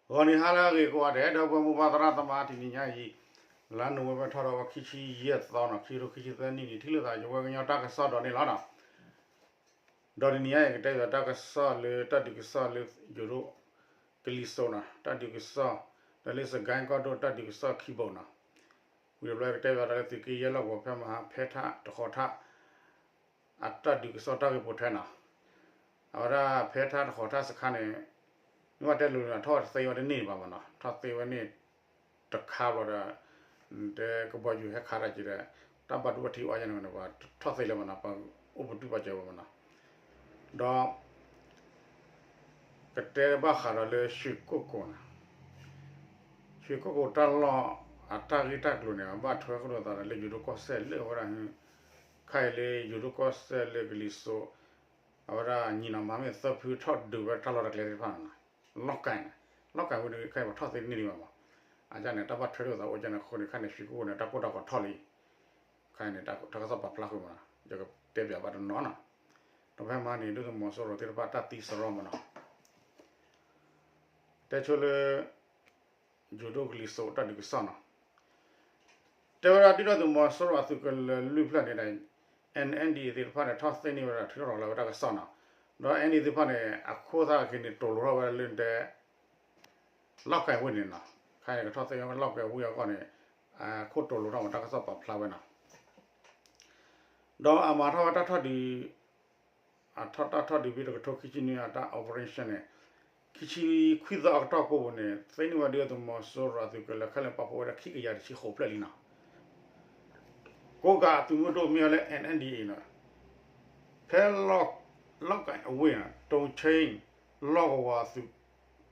ဂီၤနံၤဟါလၢအဂ့ၤကိးဂၤဒဲး ဒီပုၢ်ဝဲၢ်မိၢ်ပၢ်သရၣ်သမါ တနံၤညါအံၤ လါနိၣ်ဝ့ဘၢၣ်ထီၣ်ဒီးဝဲခံဆံယဲၢ်သီနီၤ ခံကထိခံဆံသၢနံၣ်န့ၣ် ထံၣ်လိာ်သးယဝဲကညီတၢ်ကစီၣ်ဒီးန့ၣ်လီၤနီၤ. ဒီးတနံၤညါအံၤ ကတဲဘၣ်တၢ်ကစီၣ်လၢတၢ်ဒုးကစီၣ်လၢယိၤဒိၣ်ကလံၤစိးနီၤ တၢ်ဒုးကစီၣ် ဒီးလၢစကဲကီၢ်ဒိၣ်တၢ်ဒုးကစီၣ်ခံဘိနီၤ. ဝံၤဒီးဘျီကတဲဘၣ်တၢ်လၢသုးက့ယဲၢ်လီၢ်ကဝီၤဖဲမဟါ ဖဲထၣ်တဃီထၣ် အတၢ်ဒုးကစီၣ်တၢ်ဂ့ၢ်ပိာ်ထွဲနီၤ. အဝဲဒၣ်ဖဲထၣ်တဃီထၣ်စခါန့ၣ် မ့ၢ်ဘၣ်တဲလိၤန့ၣ် ထီၣ်သ့ဝဲတန့ၢ်ဘၣ်မနီၤ ထီၣ်သ့ဝဲန့ၣ် တခါဘျီဒီး တဲကဘီယူၤဟဲခးတၢ်က့ၤဒီး တၢ်ဘၣ်ဒိဘၣ်ထံးအီၤယဲန့ၣ် ပှၤထီၣ်သ့လၢမနီၤ ပှၤအိၣ်ပတုာ်ပာ်စၢၤဝဲမနီၤ. ဒီး ကတဲဘၣ်ဃးဒီးလၢ ရွှေကုက္ကို န့ၣ် ရွှေကုက္ကို တၢ်လီၢ်အတၢ်ဂ့ၢ်တၢ်ကျိၤန့ၣ် ဘၣ်ထွဲဃုာ်ဒီးသးဒီးလၢယိၤဒိၣ်ကီၢ်စဲၣ်လၢအဝဲဒၣ် ခါအံၤလၢယိၤဒိၣ်ကီၢ်စဲၣ်လၢကလံၤစိး အဝဲဒၣ်ညီနီၤမၤမ့ၢ်သၢဖုထီၣ်ဒုးဝဲတၢ်လီၢ်တၢ်ကျဲသ့ၣ်တဖၣ်န့ၣ် လီၢ်ကၢ်န့ၣ် လီၢ်ကၢ်ဝဲဒၣ်ခါအံၤပှၤထီၣ်သ့န့ၢ်ဒံးဘၣ်မး အန့ၣ် တၢ်ဘၣ်ထွဲလိာ်သးအိၣ်ကန့ၣ်အဃိန့ၣ် ခါန့ၣ် ရွှေကုက္ကို န့ၣ် တၢ်ကိၢ်တၢ်ဂီၤထီၣ်လံ ခါအံၤန့ၣ် တၢ်ကစီၣ်ပာ်ဖျါဃုာ်မး ယကတဲပၠးဘၣ်တနီၤနီၤ. ဒီးဖဲမဟါန့ၣ် ဒုၣ်ဒါသုးမီၤစိရိၤသ့ၣ်တဖၣ်တၢ်သံစရီမးနီၤ တဲဆိလၢ ယိၤဒိၣ်ကလံၤစိးတၢ်ဒုးကစီၣ်နီၤ တဲဝဲဒၣ်ဒုၣ်ဒါသုးမီၤစိရိၤအသုးကလၢၤလွံၢ်ဖျၢၣ်န့ၣ် NND သ့ၣ်တဖၣ်န့ၣ် ထီၣ်သ့န့ၢ်ဝဲဒၣ် ထုးထီၣ်လီၤဝဲတၢ်ကစီၣ်နီၤ ဒီး NLD သ့ၣ်တဖၣ်န့ၣ် အခိၣ်သၣ်က့ၤန့ၣ် တိၤလိၤထီၣ်ဝဲဒၣ်လၢတဲ လီၢ်ကၢ်ဝ့ၢ်န့ၣ်နီၤ ခါအံၤကထီၣ်သ့ဝဲလီၢ်ကၢ်ဝ့ၢ်အဂီၢ်န့ၣ် အခိၣ်တိၤလိၤထီၣ်ဝဲတၢ်ကစီၣ်ပာ်ဖျါဝဲနီၤ ဒီးအမၤထီၣ်ဝဲတၢ်ထီၣ်ဒုး အထီၣ်တၢ်ထီၣ်ဒုးဖဲတကထိခံဆံနွံအတၢ် operation န့ၣ် ခံဆံခွံသီအကတီၢ်ကိးပူၤန့ၣ် သ့န့ၢ်ဝဲဒုၣ်ဒါသုးမီၤစိရိၤအသုးကလၢၤခဲလၢာ်ပာ်ဖှိၣ်ဝဲဒၣ်ခံကယၤတဆံဃိးဖျၢၣ်လံနီၤ ကိးကၤအသုးမုၢ်ဒိၣ်မ့ၢ်ဝဲလၢ NNDAA နီၤ ဖဲ လီၢ်ကၢ်အဝ့ၢ်နီၤ တိၤဆ့ လီၢ်ကဝီၤအသုး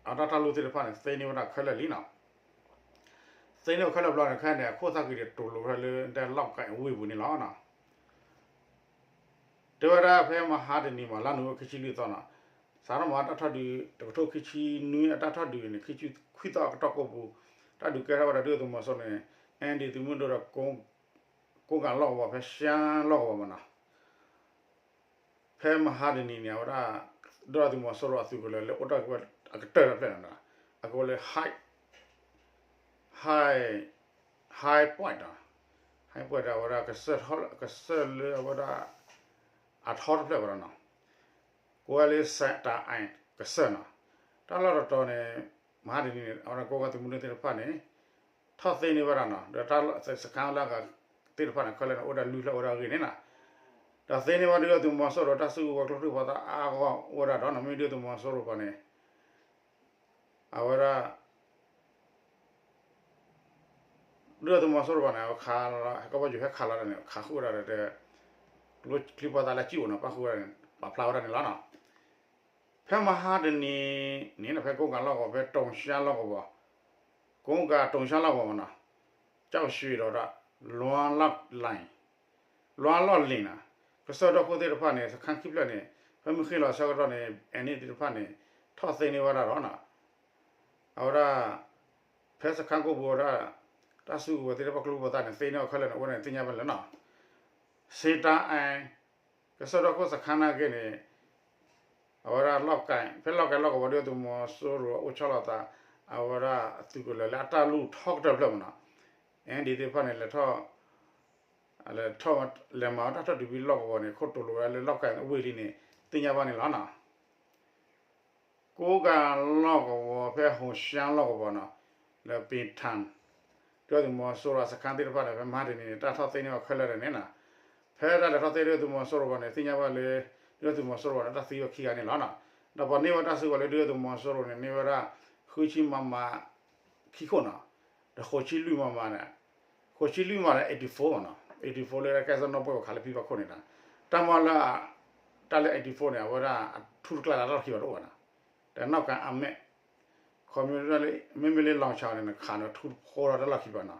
အတၢ်တၢ်လိၣ်သ့ၣ်တဖၣ်န့ၣ် သ့န့ၢ်ဝဲဒၣ်ခဲလၢာ်လံနီၤ သ့န့ၢ်ဝဲခဲလၢာ်ဘျီန့ၣ် ခဲန့ၣ် အခိၣ်သၣ်က့ၤန့ၣ် တိၤလိၤဝဲလၢတဲလီၢ်ကၢ်အဝ့ၢ်ပူၤန့ၣ်လီၤနီၤ တဲဝဲဒၣ်ဖဲမဟါတနံၤမး လါနိၣ်ဝ့ဘၢၣ်ခံဆံလွံၢ်သီနီၤ စးထီၣ်မၤတၢ်ထီၣ်ဒုး တကထိခံဆံနွံအတၢ်ထီၣ်ဒုးန့ၣ် ခံဆံခွံသီအကတီၢ်ကိးပူၤ တၢ်ဒုးကဲထီၣ်ဝဲဒၣ်ဒုၣ်ဒါသုးမီၤစိရိၤန့ၣ် NLD သုးမုၢ်ဒိၣ်ဒီး ကိးကၤလီၢ်ကဝီၤ ဖဲရှမ်းလီၢ်ကဝီၤမးနီၤ ဖဲမဟါတနံၤန့ၣ် အဝဲဒၣ် ဒုၣ်ဒါသုးမီၤစိရိၤအသုးကလၢၤလၢအိၣ်တ့ၢ်ဝဲအကတၢၢ်တဖျၢၣ်န့ၣ် အကိးဝဲလၢ high high high point ဒီး high point ဒီးအဝဲဒၣ် ကစၢၢ်လၢအဝဲဒၣ် အထီတဖျၢၣ်ဝဲဒၣ်နီၤ ကိးဝဲလၢ စဲးတၢ်အဲၣ်ကစၢၢ်နီၤ တၢ်လီၢ်တတီၤန့ၣ် မဟါတနံၤန့ၣ် အဝဲဒၣ်ကိးကၤသုးမုၢ်ဒိၣ်သ့ၣ်တဖၣ်န့ၣ် ထီၣ်သ့န့ၢ်ဝဲဒၣ်နီၤ ဒီးတၢ်စခါလၢအဂၤသ့ၣ်တဖၣ်န့ၣ် ခဲလၢာ်န့ၣ် အိၣ်ဒၣ်လွံၢ်ဖျၢၣ်အိၣ်ဒၣ်ဂ့ၤန့ၣ်နီၤ ဒီးသ့န့ၢ်ဝဲဒၣ်ဒုၣ်ဒါသုးမီၤစိရိၤ တၢ်စုကဝဲၤကျိချံမျိာ်သၣ်အါဂီၢ်အိၣ်ဝဲဒၣ်ဒီးနီၤ မ့ၢ်ဒုၣ်ဒါသုးမီၤစိရိၤပှၤန့ၣ် အဝဲဒၣ် ဒုၣ်ဒါသုးမီၤစိရိၤပှၤန့ၣ် အဝဲခးလီၤ ဟဲကီၢ်ဘၣ်ယိၤဟဲခးလီၤတၢ်န့ၣ် ခးဃုာ်ဝဲဒၣ်ဒီး ကျိချံမျိာ်သၣ်လၢကံၣ်အိၣ်နီၤ ပၣ်ဃုာ်ဝဲဒၣ်န့ၣ် ပာ်ဖျါဝဲဒၣ်န့ၣ်လီၤနီၤ ဖဲမဟါတနံၤန့ၣ် ဖဲကိးကၤလီၢ်ကဝီၤ ဖဲတိၤရှါလီၢ်ကဝီၤ ကိးကၤတိၤရှါလီၢ်ကဝီၤမးနီၤ ကၠီၣ်ရွှ့ဒီး လွါလီၢ်လ့ၣ် လွါလီၢ်လ့ၣ်နီၤ ကစၢၢ်ဒီခိၣ်သ့ၣ်တဖၣ်န့ၣ် စခါခံဖျၢၣ်န့ၣ် ဖဲမုၢ်ဃ့ၢ်လီၤဆၢကတီၢ်န့ၣ် အဲန့ၣ်သ့ၣ်တဖၣ်န့ၣ် ထီၣ်သ့န့ၢ်ဝဲဒၣ်ဒီးနီၤ အဝဲဒၣ် ဖဲစခါကိးပူၤဝဲဒၣ် တၢ်စုကဝဲၤသ့ၣ်တဖၣ်ကျိချံမျိာ်သၣ်န့ၣ် သ့န့ၢ်အီၤခဲလၢာ်န့ၣ် အိၣ်ဝဲန့ၣ်သ့ၣ်ညါဘၣ်လၢနီၤ စ့တၢ်အဲၣ် ကစၢၢ်ဒီခိၣ်စခါနာ်က့န့ၣ် အဝဲဒၣ်လီၢ်ကဲ ဖဲလီၢ်ကဲလီၢ်ကဝီၤဒုၣ်ဒါသုးမီၤစိရိၤအိၣ်ဆီလီၤသး အဝဲဒၣ်အသုးကလၢၤလၢအတၢ်လူၢ်ထီကတၢၢ်ဖျၢၣ်မးနီၤ အဲန့ၣ်သ့ၣ်တဖၣ်န့ၣ် လဲၤထီၣ် လဲၤထီၣ် လဲၤမၤဝဲတၢ်ထီၣ်ဒုးဖဲလီၢ်ကဝီၤန့ၣ် ခိၣ်တိၤလိၤဝဲလၢလီၢ်ကဲအဝ့ၢ်လံန့ၣ် သ့ၣ်ညါဘၣ်န့ၣ်လီၤနီၤ ကိးကၤလီၢ်ကဝီၤ ဖဲဟိၤရှါလီၢ်ကဝီၤနီၤ လၢပ့ၤထၣ် ဒုၣ်ဒါသုးမီၤစိရိၤအစခါသ့ၣ်တဖၣ်န့ၣ် ဖဲမဟါတနံၤန့ၣ် တၢ်ထီၣ်သ့န့ၢ်အီၤခဲလၢာ်န့ၣ်နီၤ ဖဲတၢ်လဲၤထီၣ်သ့ဒုၣ်ဒါသုးမီၤစိရိၤပှၤန့ၣ် သ့ၣ်ညါဘၣ်လၢ ဒုၣ်ဒါသုးမီၤစိရိၤန့ၣ် တၢ်သံဝဲခံဂၤန့ၣ်လီၤနီၤ ဒီးပှၤန့ၢ်ဝဲတၢ်စုကဝဲၤလၢဒုၣ်ဒါသုးမီၤစိရိၤန့ၣ် န့ၢ်ဝဲဒၣ် ဃုဆံမမ ခံခိၣ်နီၤ ဒီးဃိးဆံလွံၢ်မမန့ၣ် ဃိးဆံလွံၢ်မမန့ၣ် eighty four နီၤ eighty four လၢကဲစၢ်နီၣ်ပှဲၢ်ပခးလၢဖံဘၣ်ခိၣ်န့ၣ်ဒီး တၢ်မၤလၢ တၢ်လၢ eighty four န့ၣ် အဝဲဒၣ်အထူတကျါလၢတၢ်လီၢ်ခံဘၣ်တအိၣ်ဘၣ်နီၤ ဒီးနီၣ်ကၤအမဲာ် ခီမ့ၢ်လၢ မ့မ့ၢ်လၢ launcher န့ၣ် နခးန့ၣ် ထူတဖိဒီးတၢ်လီၢ်ခံဘၣ်နီၤ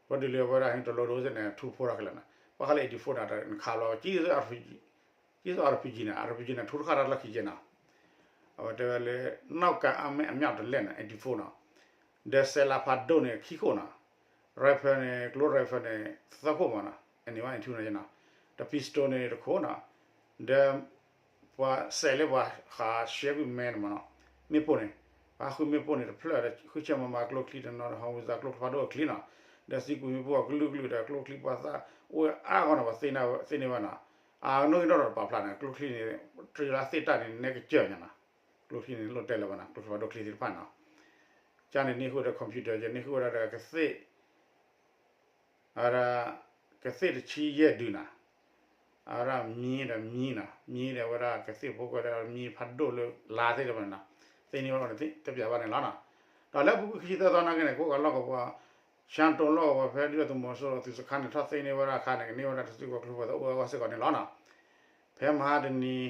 ဝဲဒ်လၢအဝဲဒၣ်ဟံးတလိဒိစ့ၣ်န့ၣ် ထူဖိဒီးကလဲာ်နီၤ ဘၣ်ဃးလၢ eighty four န့ၣ် နခးလီၤ ကံၣ်စၢ RPG န့ၣ် RPG န့ၣ် ထူတဃၣ်တၢ်လီၢ်ခံကဲနီၤ အဝဲတဲဝဲလၢ နီၣ်ကၤအမဲာ်အမြောက်တလက်န့ၣ် eighty fourနီၤ ဒီးစဲးလးဖးဒိၣ်န့ၣ် ခံခိၣ်နီၤ rifle န့ၣ် ကျိ rifle န့ၣ် သၢခိၣ်မးနီၤ any one and two န့ၣ်နီၤ ဒီး pistol န့ၣ် တခိၣ်နီၤ ဒီး ပှၤစဲးလၢပှၤဃးရှဲကွံာ်မဲန့ၣ်မးနီၤ မ့ၣ်ပိၢ်န့ၣ် ပှၤဃုမ့ၣ်ပိၢ်န့ၣ်တဖျၢၣ်ဒီး ဃုဆဲးမၤမၤကျိချံတနီၤဒီး ဟီၣ်ဝံသးကျိချံဖးဒိၣ်အချံနီၤ, ဒီးစံကွံာ်မ့ၣ်ပိၢ်အကလုာ်ကလုာ်ဒီး ကျိချံပှၤသၣ်အိၣ်အါဂီၢ်နီၤ ပှၤသ့န့ၢ်ဝဲနီၤ, အနီၣ်ဂံၢ်နီၣ်ဒီးပာ်ဖျါန့ၣ် ကျိချံန့ၣ် တြံၤလၢသ့ၣ်တၢ်န့ၣ် နဲကစၢၢ်ညါနီၤ, ကျိချံန့ၣ်လိၣ်တဲလၢၤဘၣ်နီၤ ကျိချံဖးဒိၣ်ချံသ့ၣ်တဖၣ်နီၤ, ကန့ၣ်န့ၢ်ဃုာ်ဒီး computer ယန့ၢ်ဃုာ်ဝဲဒၣ်ဒီးကသ့ၣ် အဝဲဒၣ် ကသ့ၣ်တဆံယဲၢ်ဒုနီၤ, အဝဲဒၣ်မံဒီးမံနီၤ, မံဒီးအဝဲဒၣ်ကသ့ၣ်ဖိကီၢ်ဒီးမံဖးဒိၣ်လၢလါသ့ၣ်တဖၣ်န့ၣ်နီၤ, သ့န့ၢ်ဝဲဒၣ်န့ၣ် တပျးဘၣ်န့ၣ်လီၤနီၤ. ဒီးလၢအပူၤကွံာ်ခံဆံသၢသီနာ်က့န့ၣ် ကိးဂၤလီၢ်ကဝီၤ ရှမ်းတိၤလီၢ်ကဝီၤ ဖဲဒုၣ်ဒါသုးမီၤစိရိၤသုးစခါန့ၣ် ထီၣ်သ့န့ၢ်ဝဲဒၣ်အခါန့ၣ် ကန့ၢ်ဝဲဒၣ်တၢ်စုကဝဲၤကျိဖးဒိၣ်အိၣ်အဂီၢ်စ့ၢ်ကီးန့ၣ်လီၤနီၤ. ဖဲမဟါတနံၤ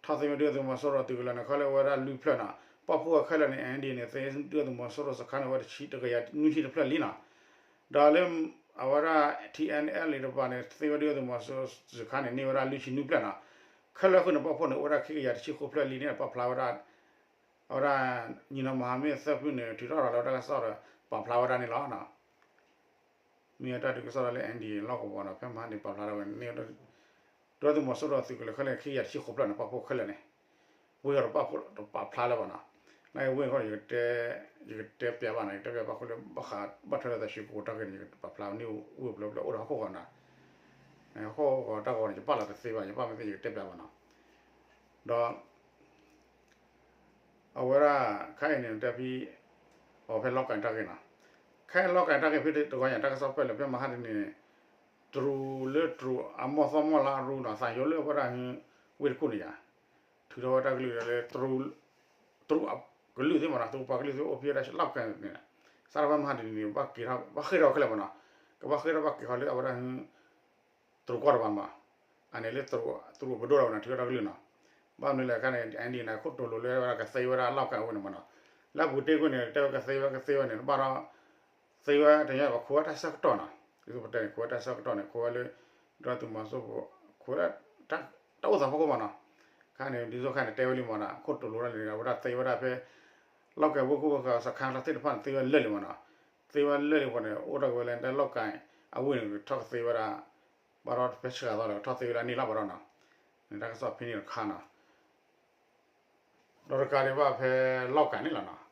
ထီၣ်သ့ဝဲဒုၣ်ဒါသုးမီၤစိရိၤသုးကလၢၤန့ၣ် ခဲလၢာ်ဝဲဒၣ်လွံၢ်ဖျၢၣ်နီၤ, ပာ်ဖှိၣ်ဝဲခဲလၢာ်န့ၣ် အၣ်ဒံၣ်န့ၣ် သ့ဒုၣ်ဒါသုးမီၤစိရိၤစခါန့ၣ် ဝဲတဆံတကယၤနွံဆံတဖျၢၣ်လံနီၤ. ဒီးလၢ အဝဲဒၣ် ထံအဲၣ်အဲလ်အ့ တပၤန့ၣ် သ့ဝဲဒုၣ်ဒါသုးမီၤစိရိၤစခါန့ၣ် န့ၢ်ဝဲဒၣ်လွံၢ်ဆံနွံဖျၢၣ်နီၤ. ခဲလၢာ်ဃုာ်န့ၣ် ပာ်ဖှိၣ်န့ၣ် အိၣ်ဝဲဒၣ်ခံကယၤတဆံဃိးဖျၢၣ်လံန့ၣ် ပာ်ဖျါဝဲဒၣ် အဝဲဒၣ် ညီနောင်မဟာမိတ်သၢဖုန့ၣ် ထုးထီၣ်ရၤလီၤဝဲတၢ်ကစီၣ်ဒီး ပာ်ဖျါဝဲဒၣ်န့ၣ်လီၤ. မ့ၢ်ဝဲတၢ်ဒုးကစီၣ်လၢ အၣ်ဒံၣ်အ့ လီၢ်ကဝီၤနီၤ, ဖဲမဟါန့ၣ် ပာ်ဖျါထီၣ်ဝဲန့ၣ် ဒုၣ်ဒါသုးမီၤစိရိၤသုးကလၢၤခဲလၢာ်န့ၣ် ခံကယၤတဆံဃိးဖျၢၣ်န့ၣ် ပာ်ဖှိၣ်ခဲလၢာ်န့ၣ်, ဝ့ၢ်ဃီတပာ်ဖျါလၢၤဘၣ်နီၤ. နဝ့ၢ်ဃီန့ၣ် ယကတဲပျးဘၣ်နီၤ, ယကတဲပျးဘၣ်ဃိလၢ ဘၣ်ဃးဘၣ်ထွဲလၢတၢ်စုကဝဲၤတၢ်ဂ့ၢ်န့ၣ် ယပာ်ဖျါန့ၢ်ဝ့ၢ်ပျၢၤပျၢၤအိၣ်ဒီးဟီၣ်ခိၣ်ဂီၤနီၤ, ဟီၣ်ခိၣ်ဂီၤတၢ်ဂီၤန့ၣ် ယပာ်လီၤတသ့ဘၣ်, ယပာ်မ့ၢ်သ့ ယကတဲပျးဘၣ်နီၤ. ဒီး အဝဲဒၣ် ခဲအံၤန့ၣ် တဲဖဲ အီၤဖဲလီၢ်ကၤတၢ်ဂ့ၢ်နီၤ, ခဲအံၤလီၢ်ကၤတၢ်ဂ့ၢ်ဖဲတဂီၤညါ တၢ်ကစီၣ်ပၢၢ်လၢဖဲမဟါတနံၤန့ၣ် တရူးလၢတရူးအမီၢ်သီမီၢ်လါအရူနီၤ, သးယိလၢအဝဲဒၣ် ဝ့ၢ်တကူၣ်န့ၣ်ယါ, ထုးထီၣ်ဝဲတၢ်ကလုၢ်လၢ တရူးအကလုာ်သ့ၣ်မနီၤ, တရူးပှၤကလုာ်သ့ၣ်အိၣ်ဖဲဒၣ်လီၢ်ကၤန့ၣ်, စးထီၣ်ဖဲမဟါတနံၤန့ၣ် ဘၣ်ဃ့ၢ်ထီၣ်ခဲလၢာ်မနီၤ, ကဘၣ်ဃ့ၢ်ထီၣ်ဘၣ်က့ၤဃီလၢအဝဲဒၣ် တရူးကီၢ်တပၤမး, အန့ၣ်လၢ တရူးပဒိၣ်ဒီးဝဲန့ၣ် ထုးထီၣ်တၢ်ကလုၢ်နီၤ. ဘၣ်မနုၤလဲၣ် ခဲန့ၣ် အၣ်ဒံၣ်န့ၣ် ခိၣ်တိၤလိၤလၢဝဲဒၣ်ကသ့ဝဲဒၣ်လီၢ်ကၤအဝ့ၢ်န့ၣ်မနီၤ, လၢအပူၤတ့ၢ်ကွံာ်န့ၣ် တဲဝဲကသ့ဝဲကသ့ဝဲန့ၣ် ဘၣ်ဒီး သ့ဝဲတညီဘၣ် ခိးဝဲတၢ်ဆၢကတီၢ်နီၤ, ဒ်သိးပတဲန့ၣ် ခိးဝဲတၢ်ဆၢကတီၢ်န့ၣ် ခိးဝဲလၢ ဒုၣ်ဒါသုးမီၤစိရိၤ ခိးဝဲ တၢ်အိၣ်သးဖီခိၣ်မနီၤ, ခဲန့ၣ် ဒ်သိးခဲန့ၣ် တဲဝဲလံမနီၤ ခိၣ်တိၤလိၤဒၣ်န့ၣ် အဝဲဒၣ်သ့ဝဲဒၣ်ဖဲ လီၢ်ကၤဝ့ၢ်ခိၣ်ဝဲၢ်ဃၢၤစခါသ့ၣ်တဖၣ်န့ၣ် သ့ဝဲလၢာ်လံမနီၤ, သ့ဝဲလၢာ်လံအဃိန့ၣ် အိၣ်ထီၣ်က့ၤဝဲလၢတၢ်လီၢ်ကၤအဝ့ၢ်န့ၣ် ကထီၣ်ကသ့ဝဲဒၣ် ဘၣ်ဒီးဖဲဆှးသီဒီး ကထီၣ်သ့ဝဲဒၣ်န့ၣ်လီၤဘၣ်ဒီးနီၤ, န့ၣ်တၢ်ကစီၣ်ဖဲန့ၣ်တခါနီၤ, ဒီးတကးဒံးဘၣ်ဖဲလီၢ်ကၤန့ၣ်လီၤနီၤ,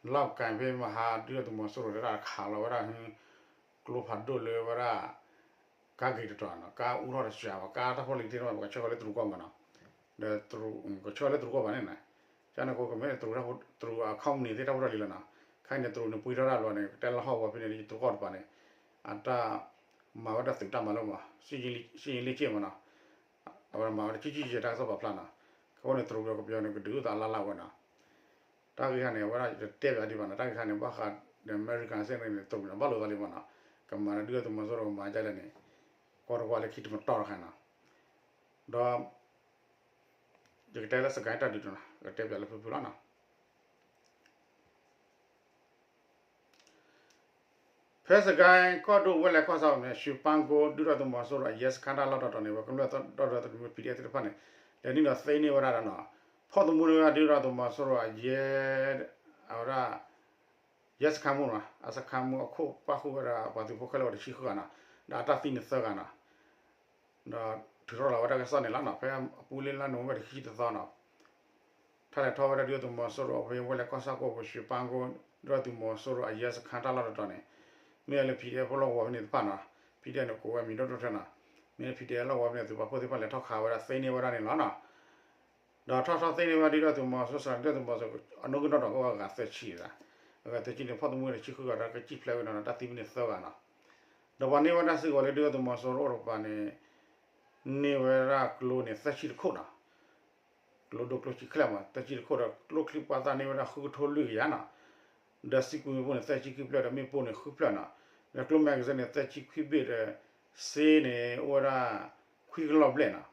လီၢ်ကၤဖဲမဟါဒုၣ်ဒါသုးမီၤစိရိၤတၢ်ခးလီၤဝဲဒၣ် ကျိဖးဒိၣ်လၢဝဲဒၣ် ကါဂ့ၤတတီၤနီၤ, ကါအူထီၣ်တစှၤဘၣ် ကါတၢ်ဖီၣ်လံၤသ့ၣ်တဖၣ် ပကဆှၢဃီၤလၢတရူးကီၢ်မနီၤ, ဒီးတရူး ကဆှၢဃီၤလၢတရူးကီၢ်ဘၣ်န့ၣ်နီၤ, ကန့ၣ်အဃိကမ့ၢ်တရူး တရူးအခီပနံၣ်သ့ၣ်တၢ်အိၣ်ထီၣ်လံလီၤနီၤ, ခဲအံၤန့ၣ် တရူးန့ၣ်ပှ့ၤထီၣ်တၢ်လီၤန့ၣ် ကတဲလီၤဟီၣ်ဝဲဖဲန့ၣ်တရူးကီၢ်တပၤန့ၣ်, အတၢ် မၤဝဲဒၣ်သုးတၢ်မၤလိမး စစ်ရေးလေ့ကျင့်မနီၤ, အဝဲမၤဝဲဒၣ် ကံကံကဲ တၢ်ကစီၣ်ပာ်ဖျါနီၤ, ခဲအံၤန့ၣ် တရူးဒီးကပၠီန့ၣ် ကဒုးအိၣ်သးလၢ်လၢ်ဝဲနီၤ တၢ်ဂ့ၢ်ခါန့ၣ် အဝဲဒၣ်ယတတဲပၠးဒံးဘၣ်နီၤ, တၢ်ဂ့ၢ်ခါန့ၣ် ဘၣ်ဃးဒီးအမဲရကၤစ့ၢ်ကီးန့ၣ် တရူးန့ၣ် ဘၣ်လိာ်သးလံမနီၤ, ကမၤဒီးဒုၣ်ဒါသုးမီၤစိရိၤကမၤဒ်လဲၣ်န့ၣ်, ကွၢ်တကွၢ်လၢခံတမတီၢ်တခါနီၤ, ဒီး ယကတဲလၢစကဲတၢ်ဒုးတနီၤ ကတဲပၠးလၢဖုဖုလီၤနီၤ. ဖဲစကဲကီၢ်ဒိၣ်ဝဲလဲၤကီၢ်ဆၣ်န့ၣ် ရွှေပန်းကုန်း ဒုၣ်ဒါသုးမီၤစိရိၤအရဲစခန်းတၢ်လီၢ်တတီၤန့ၣ် ပှၤကမျၢၢ်ဒီသဒၢသုးမုၢ် ပီၣ်ဒ့အ့ၣ်သ့ၣ်တဖၣ်န့ၣ် လဲၤနုာ်ဒီးသ့န့ၢ်ဝဲဒၣ်ဒီးနီၤ, ဖီၣ်သမူန့ၢ်ဝဲဒၣ်ဒုၣ်ဒါသုးမီၤစိရိၤအရဲ အဝဲဒၣ် ရဲစခန်းမှူးနီၤ, အရဲစခန်းမှူးအခိၣ်ပၣ်ဃုာ်ဝဲဒၣ်ပှၤသုးဖိခဲလၢာ်ဝဲတဆံဃုဂၤနီၤ, ဒီးအတၢ်သံန့ၣ်သၢဂၤနီၤ, ဒီးထုးထီၣ်လီၤဝဲတၢ်ကစီၣ်န့ၣ်လီၤနီၤ, ဖဲအပူၤလၢလါနိၣ်ဝ့ဘၢၣ်တဆံတသီနီၤ ထီၣ်လဲၤထီၣ်ဝဲဒၣ်ဒုၣ်ဒါသုးမီၤစိရိၤဖဲဝဲလဲၤကီၢ်ဆၣ်ကီၢ်ပူၤ ရွှေပန်းကုန်း ဒုၣ်ဒါသုးမီၤစိရိၤအရဲစခန်းတၢ်လီၢ်တတီၤန့ၣ်, မ့ၢ်လၢ ပီၣ်ဒ့အ့ၣ်ဖိလီၢ်ကဝီၤဖဲန့ၣ်တဖၣ်နီၤ, ပီၣ်ဒ့အ့ၣ်န့ၣ်ကိးဝဲမံၤဒိၣ်ဒိၣ်ထဲနီၤ, မ့ၢ်လၢ ပီၣ်ဒ့အ့ၣ်လီၢ်ကဝီၤဖဲန့ၣ် သုးပာ်ဖှိၣ်သ့ၣ်တဖၣ်လဲၤထီၣ်ခးဝဲဒၣ်သ့န့ၢ်ဝဲဒၣ်န့ၣ်လီၤနီၤ. ဒီးထီၣ်ထီၣ်သ့န့ၢ်ဝဲဒၣ်ဒုၣ်ဒါသုးမီၤစိရိၤ ဒုၣ်ဒါသုးမီၤစိရိၤအနီၣ်ဂံၢ်နီၣ်ဒွးကအိၣ်ဝဲအဂၤသၢဆံ, အဂၤသၢဆံန့ၣ် ဖီၣ်သမူန့ၣ်တဆံဃုဂၤဒီးကစံၣ်ဖျဲးဝဲနီၤ တၢ်သံဝဲန့ၣ်သၢဂၤနီၤ. ဒီးပှၤန့ၢ်ဝဲဒၣ်စုကဝဲၤလၢဒုၣ်ဒါသုးမီၤစိရိၤအိၣ်တကပၤန့ၣ် န့ၢ်ဝဲဒၣ်ကျိန့ၣ်သၢဆံတခိၣ်နီၤ. ကျိဒိၣ်ကျိဆံးချဲမး သၢဆံတခိၣ်ဒီး ကျိချံပှၤသၣ်န့ၢ်ဝဲဒၣ်ဃုကထိလွံၢ်ကယၤနီၤ. ဒီးစံကွံာ်မ့ၣ်ပိၢ်န့ၣ် သၢဆံခံဖျၢၣ်ဒီးမ့ၣ်ပိၢ်န့ၣ်ဃုဖျၢၣ်နီၤ. ဒီးကျိ magazine န့ၣ် သၢဆံခွံဘ့ၣ်ဒီး စ့န့ၣ် အိၣ်ဝဲဒၣ်ခွံကလီၢ်ဘျဲၣ်နီၤ.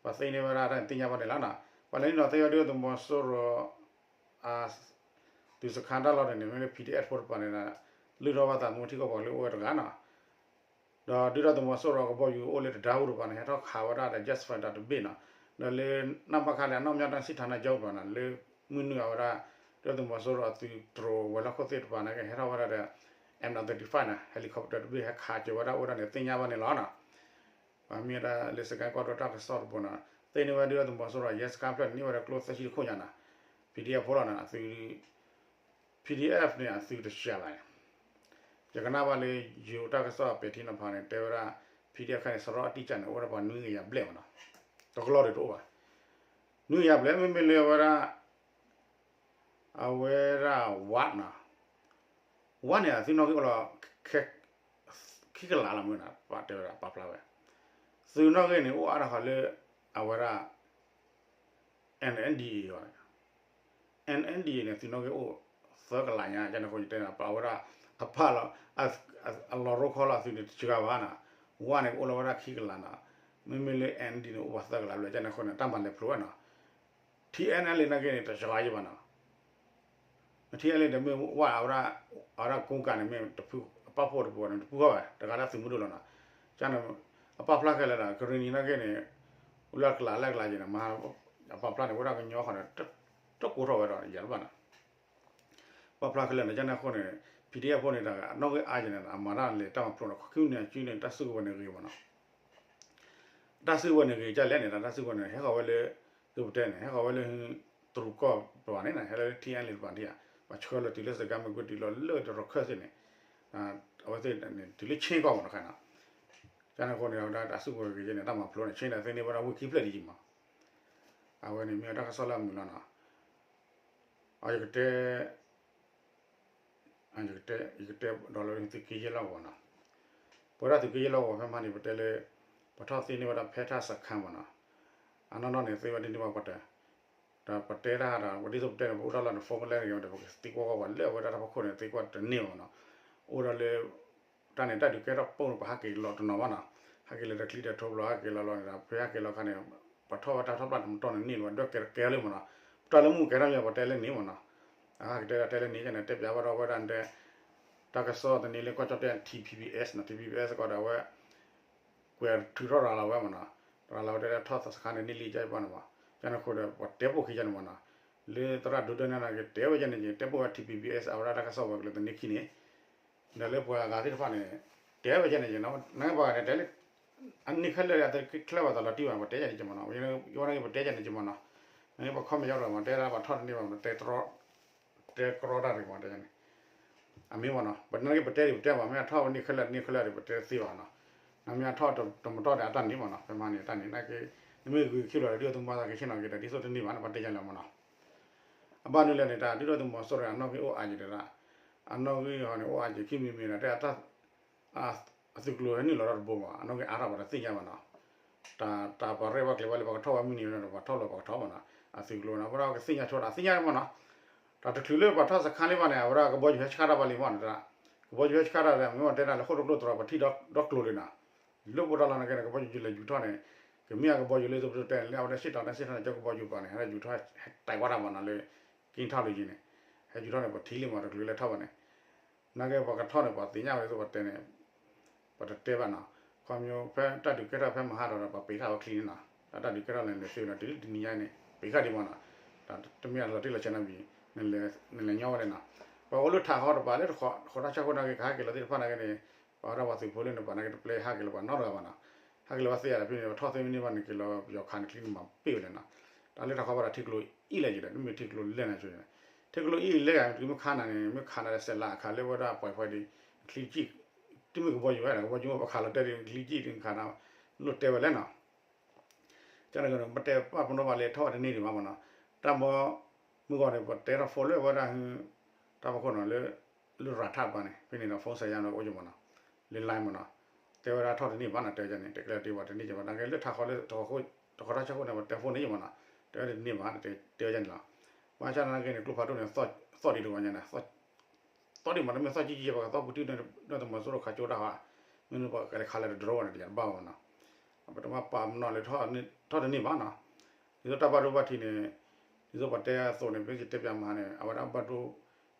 ပှၤသ့န့ၢ်ဝဲဒၣ်တၢ်န့ၣ်သ့ၣ်ညါဘၣ်န့ၣ်လီၤနီၤ. ပှၤလဲၤနုာ်ဒီးသ့ဝဲဒၣ်ဒုၣ်ဒါသုးမီၤစိရိၤ သုးစခန်းတၢ်လီၢ်န့ၣ် မ့ၢ်လၢ ပီၣ်ဒ့အ့ၣ်ဖိတပၤန့ၣ် လုၢ်ထီၣ်ဘၣ်သးမူထံကီၢ်ပှၤလၢအိၣ်ဝဲတဂၤနီၤ. ဒီးဒုၣ်ဒါသုးမီၤစိရိၤကဘီယူၤအိၣ်လၢတဒါအူတပၤန့ၣ် ဟဲထီၣ်ခးဝဲဒၣ်ဒီး jet fighter တဘ့ၣ်နီၤ. ဒီးလၢ နဘခ လၢအနောက်မြောက်တိုင်းစစ်ဌာနချုပ် တပၤန့ၣ် လၢမုၢ်နုာ်အဝဲဒၣ် ဒုၣ်ဒါသုးမီၤစိရိၤအသုးတြိၤဝဲၤလီၢ်ခိၣ်သ့ၣ်တပၤန့ၣ် ကဟဲထီၣ်ဝဲဒၣ်ဒီး M one thirty-five နီၤ helicopter တဘ့ၣ် ဟဲခးက့ၤဝဲဒၣ်အိၣ်ဝဲဒၣ်န့ၣ် သ့ၣ်ညါဘၣ်န့ၣ်လီၤနီၤ. ပမ့ၢ်ဝဲဒၣ်လၢစကဲကီၢ်ဒိၣ်တၢ်ကစီၣ်တဘိနီၤ သ့န့ၢ်ဝဲဒုၣ်ဒါသုးမီၤစိရိၤအရဲစခန်းဖျၢၣ်န့ၣ် န့ၢ်ဝဲဒၣ်ကျိသၢဆံတခိၣ်ညါနီၤ. PDF ဖိလီၤန့ၣ် အသုး PDF န့ၣ် အသုးတစှၤဘၣ်န့ၣ်, ယကနၣ်ဘၣ်လၢ ယိၤတၢ်ကစီၣ်ပဲာ်ထံနီၤဖးန့ၣ် တဲဝဲဒၣ် PDF ခါန့ၣ် စရီအတံၢ်စၢ်န့ၣ် အိၣ်ဝဲဒၣ်ပှၤနွံကယၤဘျဲၣ်မးနီၤ, တကလီၢ်ဒၣ်တအိၣ်ဘၣ်, နွံကယၤဘျဲၣ် မ့မ့ၢ်လၢအဝဲဒၣ် အဝဲဒၣ်ဝးနီၤ, ဝးန့ၣ် အသုးနီၣ်ဂံၢ်အိၣ်လီၤ ခံကလးလီၤမ့ၢ်နီၤ, ပှၤတဲဝဲဒၣ်ပာ်ဖျါဝဲ, သုးနီၣ်ဂံၢ်န့ၣ် အိၣ်အါထီၣ်ဃီလၢ အဝဲဒၣ် NNDA အံၤ, NNDA န့ၣ် သုးနီၣ်ဂံၢ်အိၣ်သၢကလးညါ ကန့ၣ်အဃိ ယတဲန့ၣ် ပှၤဝဲဒၣ် အပာ်လီၤ အလီၤရိခီလီၤအသုးန့ၣ် တစှၤဘၣ်နီၤ, ဝးန့ၣ် ကအိၣ်လီၤဝဲဒၣ်ခံကလးနီၤ, မ့မ့ၢ်လၢ NNDA န့ၣ် အိၣ်ပှၤသၢကလးဘျဲၣ် ကန့ၣ်အဃိန့ၣ် တၢ်မၤလဲၤဖျိဝဲနီၤ, TNLA န့ၣ်က့န့ၣ် တစှၤယံၤဘၣ်နီၤ TNLA န့ၣ်မ့ၢ်ဝဲအဝဲဒၣ် အဝဲဒၣ်ကိးကးန့ၣ် မ့ၢ်တဖု အပာ်ဖှိၣ်တပူၤန့ၣ် တပူၤဃီဘၣ် တဂၤလၢအသုးမုၢ်ဒိၣ်လီၤနီၤ, ကန့ၣ် အပာ်ဖျါခဲလၢာ်ဒီး ကရံၣ်နံၤန့ၣ်က့န့ၣ် အိၣ်လၢအကလးလၢအကလးယံၤန့ၣ် မ့ၢ် အပာ်ဖျါန့ၣ် အိၣ်ဝဲဒၣ်ကညီဃီန့ၣ် တကိးထီၣ်ဝဲဒီးယၤတဘၣ်နီၤ, ပာ်ဖျါခဲလၢာ်န့ၣ် ကန့ၣ်အဃိန့ၣ် PDF ဖိန့ၣ် တၢ်နီၣ်ဂံၢ်အါယံၤန့ၣ် အမၤတၢ်လဲၤတၢ်မၤဖျိန့ၣ် ခံမံးနံးအစုန့ၣ် တၢ်စုကဝဲၤန့ၣ်ဂ့ၤမးနီၤ တၢ်စုကဝဲၤန့ၣ်ဂ့ၤကလဲၣ်န့ၣ် တၢ်စုကဝဲၤန့ၣ် ဟဲဃီၤဝဲလၢ သုပတဲန့ၣ် ဟဲဃီၤဝဲလၢ တရူးကီၢ်တပၤန့ၣ် ဟဲလၢ TNLA တပၤဒံးဧါ, ပှၤဆှၢလီၤတုၤလၢစကဲမုၢ်ကွံာ်တုၤလီၤလၢတရခၢၣ်စ့ၢ်န့ၣ်, အဝဲသ့ၣ်န့ၣ် တုၤလၢဆ့ကီၢ်မးတခါနီၤ, ကန့ၣ်အဃိန့ၣ် အဝဲဒၣ်တၢ်စုကဝဲၤဂ့ၤကဲန့ၣ် တၢ်မၤဖျိန့ၣ် ဆ့န့ၣ်သ့န့ၢ်ဝဲဒၣ်ဝ့ၢ်ခံဖျၢၣ်ဒံးယံၤမး, အဝဲန့ၣ်မ့ၢ်ဝဲတၢ်ကစီၣ်လၢအမုာ်လီၤနီၤ အယကတဲ ယကတဲ ယကတဲဒီးလၢသုးက့ယဲၢ်လီၢ်ကဝီၤနီၤ, ပဝဲဒၣ်သုးက့ယဲၢ်လီၢ်ကဝီၤဖဲမဟါန့ၣ် ပတဲလၢ ပထီၣ်သ့န့ၢ်ဝဲဒၣ်ဖဲထၣ်စခါမးနီၤ, အနီၢ်နီၢ်န့ၣ် သ့ဝဲဒၣ်န့ၢ်ဘၣ်ပှၤတၢ် ဒီးပတဲတၢ်ဒီး ပဒ်သိးပတဲန့ၣ် ပအိၣ်တၢ်လီၢ်န့ၣ် phone ကလဲၣ်ဂ့ၤဒီး ပကသံကွၢ်ကွၢ်ပှၤလၢအဝဲဒၣ်တၢ်ဖီခိၣ်န့ၣ် သံကွၢ်တန့ၢ်မးနီၤ, အိၣ်ဒီးလၢ တၢ်န့ၣ် တၢ်ဒုးကဲထီၣ်ပိာ်န့ၣ် ပှၤဟးက့ၤလီၤတနီၤမးနီၤ, ဟးက့ၤလီၤတချံတထိဘျီ ဟးက့ၤလီၤလီၤန့ၣ်ဒီး ဖဲဟးက့ၤလီၤခါန့ၣ် ပှၤထီၣ်ဝဲတၢ်ထီၣ်ပျၢ်တမတီၢ်န့ၣ်န့ၢ်လီၤ ဒွဲၣ်ကဲကဲလၢမးနီၤ, ပတၢ်လၢမူကဲထီၣ်မး ပတဲလၢန့ၣ်မးနီၤ, အဟးက့ၤတဲဒၣ်တဲလၢန့ၣ်န့ၣ် တဲပၠးဘၣ်ဒီးဝဲဒၣ်တဲ တၢ်ကစီၣ်တန့ၢ်လၢကွၢ်ကၠီၣ်တဲၣ် TPBS နီၤ TPBS ကီးဒီးအဝဲ ကွဲးထုးထီၣ်ရၤလီၤဝဲမးနီၤ, ရၤလီၤဝဲတဲထီၣ်သးစခါန့ၣ် န့ၢ်လံကၠၢ်ပှၢ်န့ၣ်မး, ကန့ၣ်အဃိဒီး ပှၤတဲပိာ်ခံကန့ၣ်မးနီၤ, လၢသရၣ်ဒိဒၢန့ၣ်က့ၤတဲဝဲကန့ၣ်က့ၤ တဲပိာ်ဝဲ TPBS အဝဲဒၣ်တၢ်ကစီၣ်ဝဲကလၢာ်သန့ခံန့ၣ်, ဒီးလၢပှၤအဂၤသ့ၣ်တဖၣ်န့ၣ် တဲဝဲကန့ၣ်က့ၤနီၤ, နပှၤဂၤန့ၣ်တဲလၢ အန့ၢ်ခဲလၢာ်ဒီး ခဲလၢာ်ဘၣ်သးလီၤတံၢ်ဘၣ် ပတဲကန့ၣ်က့ၤမးနီၤ, ယဝဲန့ၣ်ပတဲကန့ၣ်က့ၤမးနီၤ, နပှၤ comment ယီၤဒီးမး တဲဒၣ်ပှၤထီၣ်တန့ၢ်ဘၣ် တဲတြီ တဲကြီတၢ်တဂ့ၤမး တဲန့ၣ်, အမ့ၢ်မးနီၤ ပနာ်က့ၤပတဲဒံးပတဲဘၣ် မ့ၢ်အထီၣ်န့ၢ်ခဲလၢာ်န့ၢ်ခဲလၢာ်ဒီး ပတဲသ့ဘၣ်နီၤ, နမ့ၢ်အထီၣ်တမတီၢ်ဒီးအတၢ်န့ၣ်မးနီၤ ဖဲမဟါန့ၣ် တၢ်န့ၣ်နာ်က့ၤ နမ့ၢ်ဂုာ်ခံဘျီဒီး ဒုၣ်ဒါသုးမီၤစိရိၤကဆ့ၣ်နီၤက့ၤဒီး ဒ်သိးတန့ၢ်ဘၣ်န့ၣ် ပှၤတဲယါလၢမးနီၤ, အဘၣ်နုၤလဲၣ်န့ၣ် တၢ်ဒုၣ်ဒါသုးမီၤစိရိၤအနီၣ်ဂံၢ်အိၣ်အါယံၤတဒၣ်, အနီၣ်ဂံၢ်ဟီန့ၣ်အိၣ်အါယံၤခံမံၤမံၤဒီး တဲအတၢ် အသုးကျိၤဟဲနုာ်လီၤတၢ်တဘိမး အနီၣ်ဂံၢ်အါထီၣ်ပှၤတသ့ၣ်ညါဘၣ်နီၤ, တၢ် တၢ်ပှၤရဲၣ်ပှၤကျဲၤဘၣ်လၢပှၤကထီၣ်ဝဲမုၢ်နံၤဝဲဒီး ပှၤထီၣ်လီၤပှၤကထီၣ်မးနီၤ, အသုးကျိၤနီၤ ပဝဲဒၣ်ကသ့ၣ်ညါဆိတၢ်သ့ၣ်ညါမးနီၤ, တၢ်တချုးလၢပှၤထီၣ်စခါလံဘၣ်န့ၣ် အဝဲဒၣ်ကဘီယူၤဟဲဆှၣ်တၢ်ဘၣ်လံမးနီၤ, ကဘီယူၤဟဲဆှၣ်တၢ်ဒီး မ့ၢ်ဝဲတဲတၢ်လၢဃိၣ်တကျိၣ်တြီၤ ပထံၣ်ဒီကျိၤလံနီၤ, လၢပအိၣ်တၢ်လီၢ်နာ်က့ၤန့ၣ် ကဘီယူၤလဲၤယူၤထီၣ်န့ၣ်, ကမ့ၢ်အကဘီယူၤလၢသုးပတဲန့ၣ် လၢအဝဲဒၣ်စ့ၣ်တီၤန့ၣ်စ့ၣ်တီၤန့ၣ် ကဘီယူၤပှၤန့ၣ် ဟဲယူၤထီၣ် ဟဲတဲဝဲတၢ်မးနီၤလၢ က့ထီၣ်လံယံၤန့ၣ်, ဟဲယူၤထီၣ်န့ၣ် ပှၤထံၣ်လံမး တချုးလၢထီၣ်ဘၣ်န့ၣ် နာ်က့ပှၤကထီၣ်န့ၣ် ပှၤသ့ၣ်ညါဝဲသိးပှၤတဲန့ၣ်, ပှၤတတဲဘၣ်နီၤ, ခီဖျိဖဲတၢ်ဒုးကဲထီၣ်ဖဲမဟါဒီး ပှၤပ့ၤဃာ်ဝဲချံန့ၣ်နီၤ, တၢ်ဒုးကဲထီၣ်လဲၤလဲၤသ့ဝဲန့ၣ် တုၤလၢတနံၤညါန့ၣ် ပ့ၤဃာ်ဒံးမးနီၤ, တမ့ၢ်အလီၤတံၢ်လီၤဆဲးနီတမံၤ, နလဲၤညီဝဲလဲၣ်နီၤ, ပှၤအိၣ်လၢထးဃီတပၤလၢတဃီးတၢ်ဆၢဃိနာ်က့ၤ ကဟဲက့ၤလီၤသ့ၣ်တဖၣ်နာ်က့ၤန့ၣ်, ပှၤဝဲဒၣ်ပှၤသုးဖိလၢန့ၣ် ပှၤနာ်က့ၤတပျဲဟဲက့ၤလီၤပှၤနီတဂၤဘၣ်နီၤ, ဟဲက့ၤလီၤဝဲသ့ၣ်ယၤဒီးဖဲန့ၣ် ပှၤထီၣ်သ့မ့ၢ်န့ၢ်ဘၣ်န့ၣ်က့ၤလီၤ ပယီၤခးန့ၣ်ချံန့ၣ်မၤပ့ၢ်ဝဲလဲၣ်နီၤ, တၢ်လၢထးဃီဘၣ်ဒီးထံကျိအံၣ်လဲၣ်ယံၤဒီး မ့မ့ၢ်ထံကျိလဲၣ်န့ၣ်ဆိန့ၣ်, ထံကျိအံၣ်လဲၣ်ဂၤ မ့ၢ်ခါနၤန့ၣ် မ့ၢ်ခါနၤဒီးစဲးလးအခါလၢဝဲဒၣ်ပှဲၤပှဲၤဒံး ချံကံၣ်, တမ့ၢ်ကဘီယူၤဝဲဒီး ကဘီယူၤမ့ၢ်ပှၤခးလီၤတဲာ်ဒံးချံကံၣ်ဒံးခါနၤ, လိၣ်တဲဝဲလဲၣ်နီၤ ကန့ၣ်ပတဲပာ်ပနီၣ်ဘၣ်လၢထီၣ်ဝဲတန့ၢ်ဒံးဘၣ်မးနီၤ, တၢ်ဘီ မုၢ်ဂီၤန့ၣ် ပတဲထီၣ် phone လၢဝဲဒၣ် တၢ်ဖီခိၣ်နီၤ လၢ လၢရၤထၣ်တပၤန့ၣ် ဖဲန့ၣ်ဒီး phone စဲးယါန့ၣ်အိၣ်ယမးနီၤ, လၢ line မးနီၤ, တဲဝဲဒၣ်ထီၣ်တန့ၢ်ဘၣ်နီၤ တဲဝဲန့ၣ် တကျဲတ့ဘၣ်တန့ၢ်ကဘၣ် နာ်က့လၢထးဃီလၢ တဃီးတၢ်ဆၢဃိန့ၣ် ပတဲ phone န့ၢ်ယမးနီၤ, တဲဝဲတန့ၢ်ဘၣ် တဲဝဲန့ၣ်လီၤ, ဘၣ်ဆၣ်နာ်က့န့ၣ် ကျိဖးဒိၣ်န့ၣ် သီၣ်ဒံးတဂီၤညါန့ၣ် သီၣ်ဒံးမး တမ့ၢ်သီၣ်ကံၢ်ကံၢ် ပှၤကသီၣ်ပူၤတံၢ်ဒီးသုးမီၤစိရိၤခးကၠိတၢ်ဟီ, မ့ၢ်ပှၤကလဲၤခးလၢတဒြိဝဲန့ၣ် တယၤတဘၣ်ဝဲနီၤ, ပတမ့ၢ်ပာ်ပနီၣ်လၢထီၣ်တန့ၢ်ဘၣ်နီၤ, ဒ်သိးတၢ်ဘၣ်ဒိဘၣ်ထံးန့ၣ်, ဒ်သိးပှၤတဲအသိးန့ၣ် ပတဲပၠးမဟါန့ၣ် အဝဲဒၣ်ဘၣ်ဒိ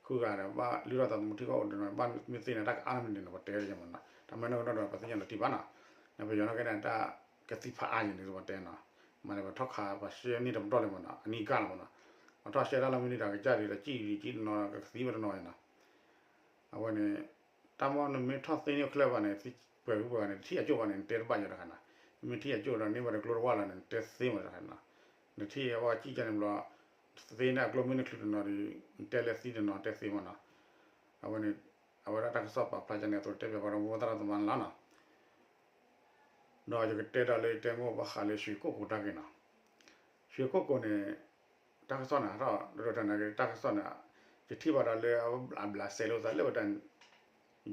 ဃုဂၤဒီး ဘၣ်လုၢ်ထီၣ်သးသမူထံကီၢ်အိၣ်ဒီး ဘၣ်မ့ၢ်သ့န့ၣ် တၢ်ကအါမ့ၢ်န့ၣ် ပတဲယမးနီၤ, တၢ်မ့ၢ်နီၢ်ကနီၣ်ဒီး ပသ့ၣ်ညါလီၤတံၢ်ဘၣ်နီၤ, နပယီၤနာ်က့န့ၣ် တၢ်ကသံဖးအါယံၤန့ၣ် ပတဲနီၤ, မ့ၢ်လၢပထီၣ်ခးပှၤရှဲန့ၢ်တပတီၢ်လံမးနီၤ အနံၣ်ကၢ်လီၤမးနီၤ, ပထီၣ်ရှဲတၢ်လီၢ်မ့ၢ်န့ၣ် တၢ်ကစၢ်ဒံးဒီး ကံၣ်ဒံးကံၣ်တနီၤ ကသံဝဲတနီၤနီၤ အဝဲန့ၣ် တၢ်မ့ၢ်နမ့ၢ်ထီၣ်သ့န့ၢ်အိၣ်ချ့ဘၣ်န့ၣ် ပှဲၤဂုၤပှဲၤဂၤန့ၣ် နထံၣ်အကၠိၣ်ဘၣ်န့ၣ် နတဲတဘၣ်ယၤတခါနီၤ, နမ့ၢ်ထံၣ်အကၠိၣ်ဒီးန့ၢ်ဘၣ်ဒီးကျိတဝၢ်လီၤန့ၣ် နတဲသ့မးတခါနီၤ, နထံၣ်အဝဲကံၣ်ကၢ်န့ၣ်ဘျီ, တ သ့န့ၣ်အကျိမ့ၢ်နချုးတနီၤဒီး နတဲလၢသံတနီၤတဲသ့မ့ၢ်နီၤ, အဝဲန့ၣ် အဝဲဒၣ်တၢ်ကစီၣ်ပာ်ဖျါကန့ၣ် အသိးတဲပၠးပှၤဒီးမိၢ်သရၣ်သမါန့ၣ်လီၤနီၤ. ဒီးယကတဲဒီးလၢယတဲမိၢ်ဘၣ်ဃးလၢ ရွှေကုက္ကို တၢ်ဂ့ၢ်နီၤ, ရွှေကုက္ကို န့ၣ် တၢ်ကစီၣ်န့ၣ် ဟးထီၣ်ဒီးတၢ်နာ်က့ တၢ်ကစီၣ်န့ၣ် ယထံၣ်ဘၣ်ဒီးလၢအဘျးစဲလိာ်သးလၢဝဲဒၣ်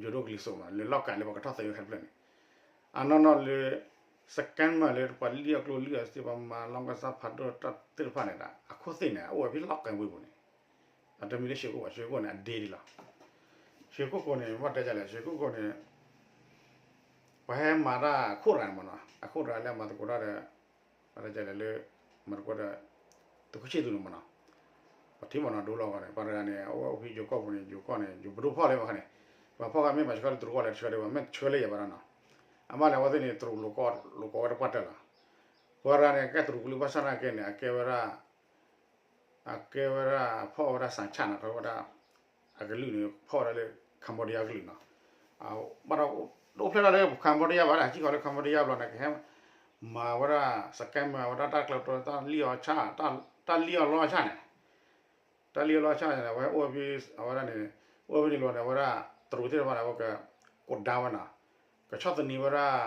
ယိၤဒိၣ်ကလံၤစိးမး လၢလီၢ်ကၤလၢပှၤကထီၣ်သဲးဝဲဟဲတဖျၢၣ်န့ၣ်, အနီၢ်နီၢ်လၢ scammer လၢပှၤလံၣ်အီၣ်ကျိလံၣ်အီၣ်စ့ ပှၤမၤလီကစၢ်ဖးဒိၣ်တၢ်သ့ၣ်တဖၣ်န့ၣ်ဒီး အခိၣ်သ့ၣ်န့ၣ် အအိၣ်ဝဲဖဲလီၢ်ကၤဝ့ၢ်ပူၤန့ၣ်, အတမံၤလၢ ရွှေကုက္ကို ဘၣ် ရွှေကုက္ကို န့ၣ် အဒ့ဒံးလီၤ. ရွှေကုက္ကို န့ၣ် ဘၣ်တဲဒ်လဲၣ် ရွှေကုက္ကို န့ၣ် ပှၤဟဲမၤတၢ်အခိၣ်တဂၤန့ၣ်မ့ၢ်နီၤ, အခိၣ်တဂၤလၢအမၤသကိးတၢ်ဒီး ဘၣ်တဲဒ်လဲၣ်လၢ မၤသကိးဒီး သုးခိၣ်ဆံၣ်သူန့ၣ်မ့ၢ်နီၤ, ပှၤထံၣ်မ့ၢ်နီၤ ဒိလီၤဂီၤန့ၣ် ပှၤတဂၤန့ၣ် အအိၣ်ဖဲယိၤကီၢ်ပူၤန့ၣ် ယိၤကီၢ်န့ၣ် ယိၤပဒိၣ်ဖီၣ်လၢဘၣ်ခါန့ၣ်, ပှၤဖီၣ်ဃာ်မ့ၢ်မၤဆှၢလၢတရူးကီၢ်လဲၣ် တဆှၢဒံးဘၣ် မ့ၢ်ဆှၢလၢယၤဘၣ်ဒီးနီၤ, အမ့ၢ်လဲၤဝဲသ့ၣ်န့ၣ် တရူးလိာ်ကိးဝဲတပှၢ်တၢၢ်လီၤ. ပှၤတဂၤန့ၣ် ကဲတရူးကလုာ်ဘၣ်ဆၣ်သနာ်က့န့ၣ် အကဲဝဲဒၣ် အကဲဝဲဒၣ် ဖီၣ်ဝဲဒၣ် စၣ်ဆၣ် နီၤ ခီဝဲဒၣ် အကလုာ်န့ၣ် ဖီၣ်ဝဲဒၣ်လၢ Cambodia ကလုာ်နီၤ, ဘၣ်ဒီး တအိၣ်ဖျဲၣ်ထီၣ်လၢ Cambodia ဘၣ်ဒီး ဟံးဃီၤလၢ Cambodia ဘျီန့ၣ် ကဟဲ မၤဝဲဒၣ် scammer ဝဲဒၣ်တၢ်ကျဲၤကျိ တၢ်လံၣ်အီၣ်ဆၣ် တၢ်လံၣ်အီၣ်လီအီၣ်ဆၣ်န့ၣ်, တၢ်လံၣ်အီၣ်လီအီၣ်ဆၣ်န့ၣ် အဝဲအိၣ်ဖဲ အဝဲဒၣ်န့ၣ် အိၣ်ဖဲန့ၣ်လီၤန့ၣ် အဝဲဒၣ် တရူးသ့ၣ်တဖၣ်န့ၣ် အဝဲက ကိးဒါဝဲနီၤ, ကဆီၣ်သနံးဝဲဒၣ်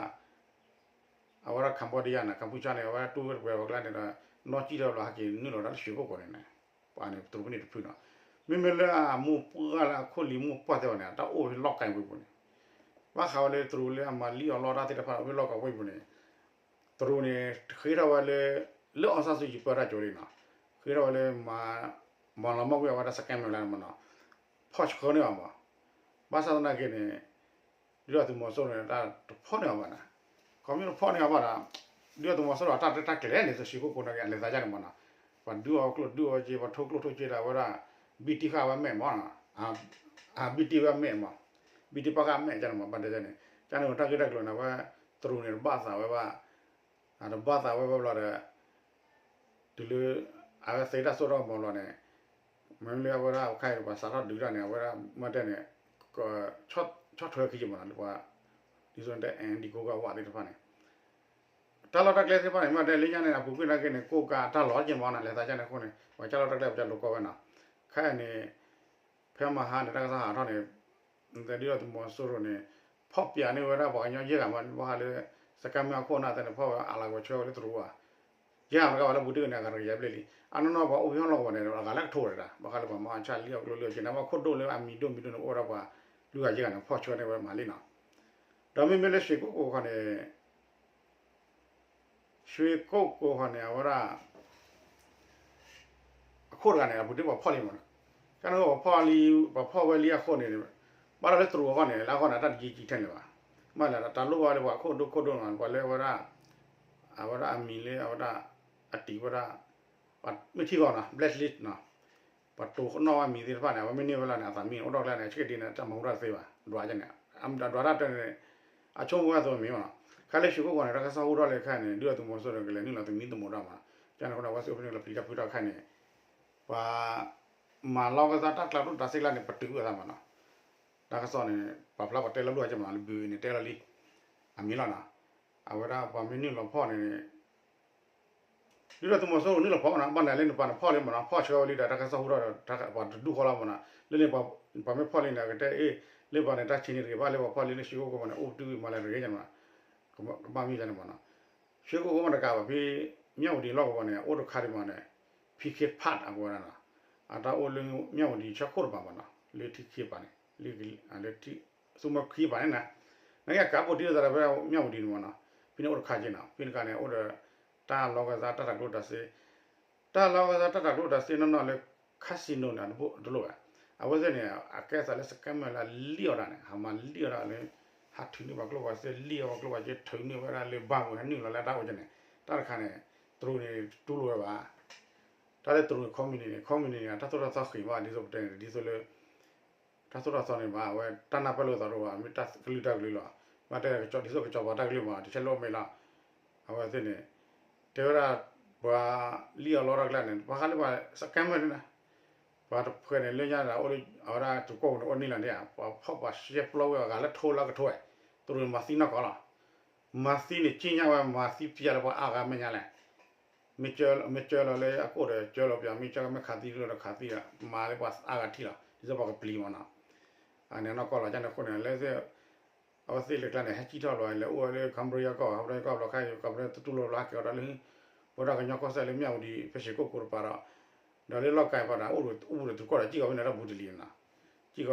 အဝဲဒၣ် Cambodia န့ၣ် ကမ်ပူၤကၠါန့ၣ် အဝဲဒၣ်တူၢ်ဝဲတပှဲၤဝဲကျါန့ၣ်ဒီး နီၢ်ကံၣ်ထီၣ်ဘျီ ဟဲက့ၤနုာ်လီၤတၢ်လၢ ရွှေကုက္ကို န့ၣ်န့ၣ်, ပှၤန့ၣ် တရူးဖဲန့ၣ်တဖုနီၤ, မ့မ့ၢ်လၢအမိၢ်ပှၢ်လၢအခိၣ်လံၤမိၢ်ပှၢ်သ့ၣ်တဖၣ်န့ၣ် တၢ်အိၣ်ဖဲလီၢ်ကၤဝ့ၢ်ပူၤန့ၣ်, ဘၣ်ဃးဝဲလၢတရူးလၢအမၤလံၣ်အီၣ်လီတၢ်သ့ၣ်တဖၣ်အိၣ်ဖဲလီၢ်ကၤဝ့ၢ်ပူၤန့ၣ်, တရူးန့ၣ် ဃ့ထီၣ်ဝဲလၢ လၢ အောင်ဆန်းစုကြည် ပၢတၢ်ကၠိလံနီၤ, ဃ့ထီၣ်ဝဲလၢ မၤလီၤမၢ်ကွံာ်အဝဲဒၣ် scammer လၢမ့ၢ်နီၤ, ဖီၣ်ဆှၢန့ၢ်အီၤမး, ဘၣ်ဆၣ်သနာ်က့န့ၣ် ဒုၣ်ဒါသုးမီၤစိရိၤန့ၣ် တၢ်တဖီၣ်န့ၢ်အီၤဘၣ်နီၤ, ခီမ့ၢ်တဖီၣ်န့ၢ်အီၤဘၣ်ဒီး ဒုၣ်ဒါသုးမီၤစိရိၤအတၢ်ရဲၣ်တၢ်ကျဲၤန့ၣ် ရွှေကုက္ကို န့ၣ်က့ၤ အလဲၤသးယါန့ၣ်မ့ၢ်နီၤ, ပှၤဒုးအီၤကျိၣ်ဒုးအီၤစ့ ပှၤထိကျိၣ်ထိစ့ဒၣ်ဝဲဒၣ် ဘံၣ်တံၢ်ဃာ်ဝဲမဲာ်မ့ၢ်နီၤ, အဘံၣ်တံၢ်ဝဲမဲာ်မး, ဘံၣ်တံၢ်ပာ်ဃာ်မဲာ်ကန့ၣ်မး ဘၣ်တဲန့ၣ်, ကန့ၣ်တၢ်ဂ့ၢ်တၢ်ကျိၤန့ၣ် အဝဲ တရူးန့ၣ်တဘၣ်သးဝဲဘၣ် အတဘၣ်သးဝဲဘၣ်ဘျီဒီး တုၤလၢ အဝဲသ့တၢ်စိတၢ်ကမီၤလီၤန့ၣ်, မ့မ့ၢ်လၢအဝဲဒၣ်ခဲအံၤန့ၣ် ပှၤစးထီၣ်ဒုးတၢ်န့ၣ် အဝဲဒၣ်မ့ၢ်တဲန့ၣ် ဆီၣ်ထွဲခံက့ၤမးနီၤ လၢပှၤ ဒ်သိးတဲ Indiegogo ဝးသ့ၣ်တဖၣ်န့ၣ်, တၢ်လီၢ်တၢ်ကျဲသ့ၣ်တဖၣ်န့ၣ် မ့ၢ်တဲလၢညါန့ၣ် အပူၤကွံာ်နာ်က့န့ၣ် ကိးကးတၢ်လီၤက့ၤမးနီၤ လဲၤသးကန့ၣ်အဃိန့ၣ် ပှၤကၢ်လီၢ်တၢ်ကျဲပကလိၤကီဝဲနီၤ, ခဲအံၤန့ၣ် ဖဲမဟါန့ၣ် တၢ်ကစီၣ်ဟးထီၣ်န့ၣ် ဒုၣ်ဒါသုးမီၤစိရိၤန့ၣ် ဖီၣ်ပျးန့ၢ်ဝဲဒၣ်ပှၤကညီယဲၢ်ဂၤမး ဘၣ်ဃးလၢ scammer အခိၣ်အနၢ်သ့ၣ်န့ၣ် ဖီၣ်ဝဲအလၤကပီၤဆှၢဝဲလၢတရူးဧါ, ယဲၢ်ဂၤတဂၤဘၣ်လၢဘူးတံၢ်န့ၣ် အဂၤတကယၤဘျဲၣ်လံ, အနီၢ်နီၢ်ပှၤအိၣ်ဖဲဟီၣ်လီၢ်ကဝီၤန့ၣ် အဂၤလၢကထိဝဲဒၣ် ဘၣ်ဃးလၢပှၤမၤအီၣ်ဆၣ်လံၣ်အီၣ်ကျိလံၣ်အီၣ်စ့န့ၣ် ဘၣ်ခိၣ်ဒိၣ်လၢအမံၤဒိၣ်မံၤဒိၣ်န့ၣ် အိၣ်ဝဲဒၣ်ပှၤလွံၢ်ဂၤယဲၢ်ဂၤန့ၣ် ဖီၣ်ဆှၢန့ၢ်ဝဲမးလံနီၤ, ဒီးမ့မ့ၢ်လၢ ရွှေကုက္ကို ခီန့ၣ် ရွှေကုက္ကို ခီန့ၣ် အဝဲဒၣ် အခိၣ်တဂၤန့ၣ် အပူၤတ့ၢ်ပှၤဖီၣ်လံမးနီၤ, ကန့ၣ်ပှၤဖီၣ်လံ ပှၤဖီၣ်ဝဲလံအခိၣ်န့ၣ် ဘၣ်ဒီးလၢတရူးအဂီၢ်န့ၣ် လၢအဂီၢ်န့ၣ် တၢ်တယံာ်ကံထဲန့ၣ်ဘၣ်, မ့ၢ်လၢတၢ်လိၣ်ဘၣ်လၢပှၤခိၣ်ဒိၣ်ခိၣ်ဒိၣ်မး ပှၤလၢအဝဲဒၣ် အဝဲဒၣ်အမံၤလၢအဝဲဒၣ် အတံာ်ဝဲဒၣ် ပှၤမ့ၢ်ထံၣ်ဂီၤနီၤ blacklist နီၤ ပှၤတိၤနီၣ်ဝဲမံၤသ့ၣ်တဖၣ်န့ၣ် အဝဲမ့ၢ်န့ၢ်ဝဲလီၤန့ၣ် အသးမံန့ၣ် အိၣ်ထီၣ်ကျဲန့ၣ် ဆ့ၣ်ဒ့န့ၣ် တၢ်မၤဟူထီၣ်တသ့ဘၣ် ဒွးကန့ၣ် အဒွးတၢ်တၢ်န့ၣ် အဆိကမိၣ်ဝဲအသိးမ့ၢ်မးနီၤ, ခဲလၢ ရွှေကုက္ကို န့ၣ် တၢ်ကစီၣ်ဟူထီၣ်လၢခဲအံၤန့ၣ် ဒုၣ်ဒါသုးမီၤစိရိၤန့ၣ် ကလဲၤနုာ်လီၤသမံသမိးတၢ်မးနီၤ, ကန့ၣ်အဃိန့ၣ် အဝဲသ့ၣ်အိၣ်ဖဲန့ၣ်လီၤပျံၤတၢ်ဖုးတၢ်ခဲအံၤန့ၣ် ပှၤ မၤလီကသါတၢ်ကျးဒိၣ်တၢ်စ့ကျါန့ၣ် ပတုာ်အသးမးနီၤ, တၢ်ကစီၣ်န့ၣ် ပာ်ဖျါပှၤတဲလီၤဒိၣ်ကမးနီၤ လၢဘုးအံၤန့ၣ် တဲလီၤလံ အမံၤလီၤနီၤ, အဝဲဒၣ်ပှၤမ့ၢ်နုာ်လီၤဖီၣ်န့ၣ် ဒုၣ်ဒါသုးမီၤစိရိၤနုာ်လီၤဖီၣ်မးနီၤ, ဘၣ်န့ၣ်လၢနပှၤန့ၣ်ဖီၣ်လံမးနီၤ, ဖီၣ်ဆှၢဝဲလံဒီး တၢ်ကစီၣ်ဟူထီၣ်ဒီး ပှၤတဒူၣ်ဃီလီၤမးနီၤ, လၢန့ၣ် ပှၤမ့ၢ်ဖီၣ်လံန့ၣ် အကတဲအ့ၣ် လၢပှၤန့ၣ် တၢ်ဆံးန့ၢ်တဂ့ၤဘၣ်, လၢပှၤဖီၣ်လံလၢ ရွှေကုက္ကို မးန့ၣ် အိၣ်ပတုာ်မးလၢတဂ့ၤန့ၣ်မးနီၤ, ကဘၣ်မ့ၢ်န့ၣ်မးနီၤ, ရွှေကုက္ကို မ့ၢ်တကးဘၣ် ဖဲ မြဝတီ လီၢ်ကဝီၤန့ၣ် အိၣ်တခါဒံးမးန့ၣ် PK Park အဝဲဒၣ်နီၤ, အတၢ်အိၣ်လၢ မြဝတီ ဆၢခိၣ်တပၤမးနီၤ, လၢထံခံပၤန့ၣ် လၢ လၢထံ သူမီခံပၤန့ၣ်နီၤ, နကဲကးပိာ်တံၢ်လိာ်သးဒီးဖဲ မြဝတီ န့ၣ်မးနီၤ, ဖဲန့ၣ်အိၣ်တခါက့နီၤ, ဖဲန့ၣ်တခါန့ၣ် အိၣ်ဒီး တၢ်လီကသါတၢ်တၤကျိၣ်တၤစ့ တၢ်လီကသါတၢ်တၤကျိၣ်တၤစ့နီၢ်နီၢ်လၢ casino န့ၣ် တလိၣ်ဘၣ်, အဝဲသ့ၣ်န့ၣ် အကဲသးလၢ scammer လၢအလံၣ်အီၣ်တၢ်န့ၣ် ဟးမၤလံၣ်အီၣ်တၢ်လၢ ဟးထုးန့ၢ်ပှၤကျိၣ်ပှၤစ့ လံၣ်အီၣ်ပှၤကျိၣ်ပှၤစ့ ထုးန့ၢ်ဝဲဒၣ်လၢ ဘၣ်မုာ် ဟဲနုာ်လီၤလၢတၢ်အိၣ်ကန့ၣ်, တၢ်တခါန့ၣ် တရူးန့ၣ် တူၢ်လိာ်ဝဲဘၣ် တၢ်လၢတရူးန့ၣ် communist န့ၣ် communist န့ၣ် တၢ်သိၣ်တၢ်သီဃံးမး ဒ်သိးပတဲန့ၣ် ဒ်သိးလၢ တၢ်သိၣ်တၢ်သီန့ၣ်မး အဝဲတၢ်နၢ်ပၢၢ်လိာ်သးတအိၣ်ဘၣ် မ့ၢ်တၢ်ကလုာ်တၢ်ကလုာ်လီၤ, ဘၣ်တဲဒ်သိးကစီၤပၤတၢ်ကလုာ်မး တဆဲးလိာ်မ့ၢ်လီၤ, အဝဲသ့ၣ်န့ၣ် တဲဝဲဒၣ် ပှၤလံၣ်အီၣ်လီတၢ်ကျါန့ၣ် ပှၤဃးလၢပှၤ scammer န့ၣ် ပှၤတဖုန့ၣ် လၢညါဒီး အိၣ်လၢအဝဲဒၣ်တရူးကီၢ်ပူၤန့ၣ် အိၣ်န့ၢ်လီၤန့ၣ်ဧါ ပှၤဖီၣ်ပှၤရှဲပျီဝဲအဂၤလၢထိလၢကထိဝဲ, တရူးန့ၣ်မၤသံနီၢ်ကီၢ်လီၤ, မၤသံန့ၣ် က့ညါဝဲ မၤသံပျဲလၢပှၤအါဂၤမဲာ်ညါလဲၣ်, မ့ၢ်ကၢလီၤလၢအကိၣ်ဒီးကၢလီၤပယီၤ, မ့ၢ်ကၢမ့ၢ်ခးသံလီၤဒီးခးသံ, မၤလၢပှၤအါဂၤထံၣ်လီၤ, ဒ်သိးပှၤကပျံၤမးနီၤ. အန့ၣ်နီၢ်ကီၢ်လီၤ ကန့ၣ်အဃိန့ၣ် လၢ အဝဲသ့ၣ်လၢကျါန့ၣ် ဟဲကံၣ်ထီၣ်လီၤ လဲၤအိၣ်ဝဲလၢ Cambodge ကီၢ်, Cambodge ကီၢ်ဘျီခါအံၤ Cambodge တတူၢ်လိာ်ဘျီဟဲက့ၤအီၤဒီးလၢ ပဝဲဒၣ်ကညီကီၢ်စဲၣ်လၢမၠၣ်ဝတံၤ ဖဲၡ့ၣ်ကိၣ်ကိးတပၤဒီး ဒီးလၢလီၢ်ကၤပၤဒီး အိၣ်ဒီးတၢ်ဘူၣ်တလံၤနီၤ, ကံၣ်ကီးဒီးအိၣ်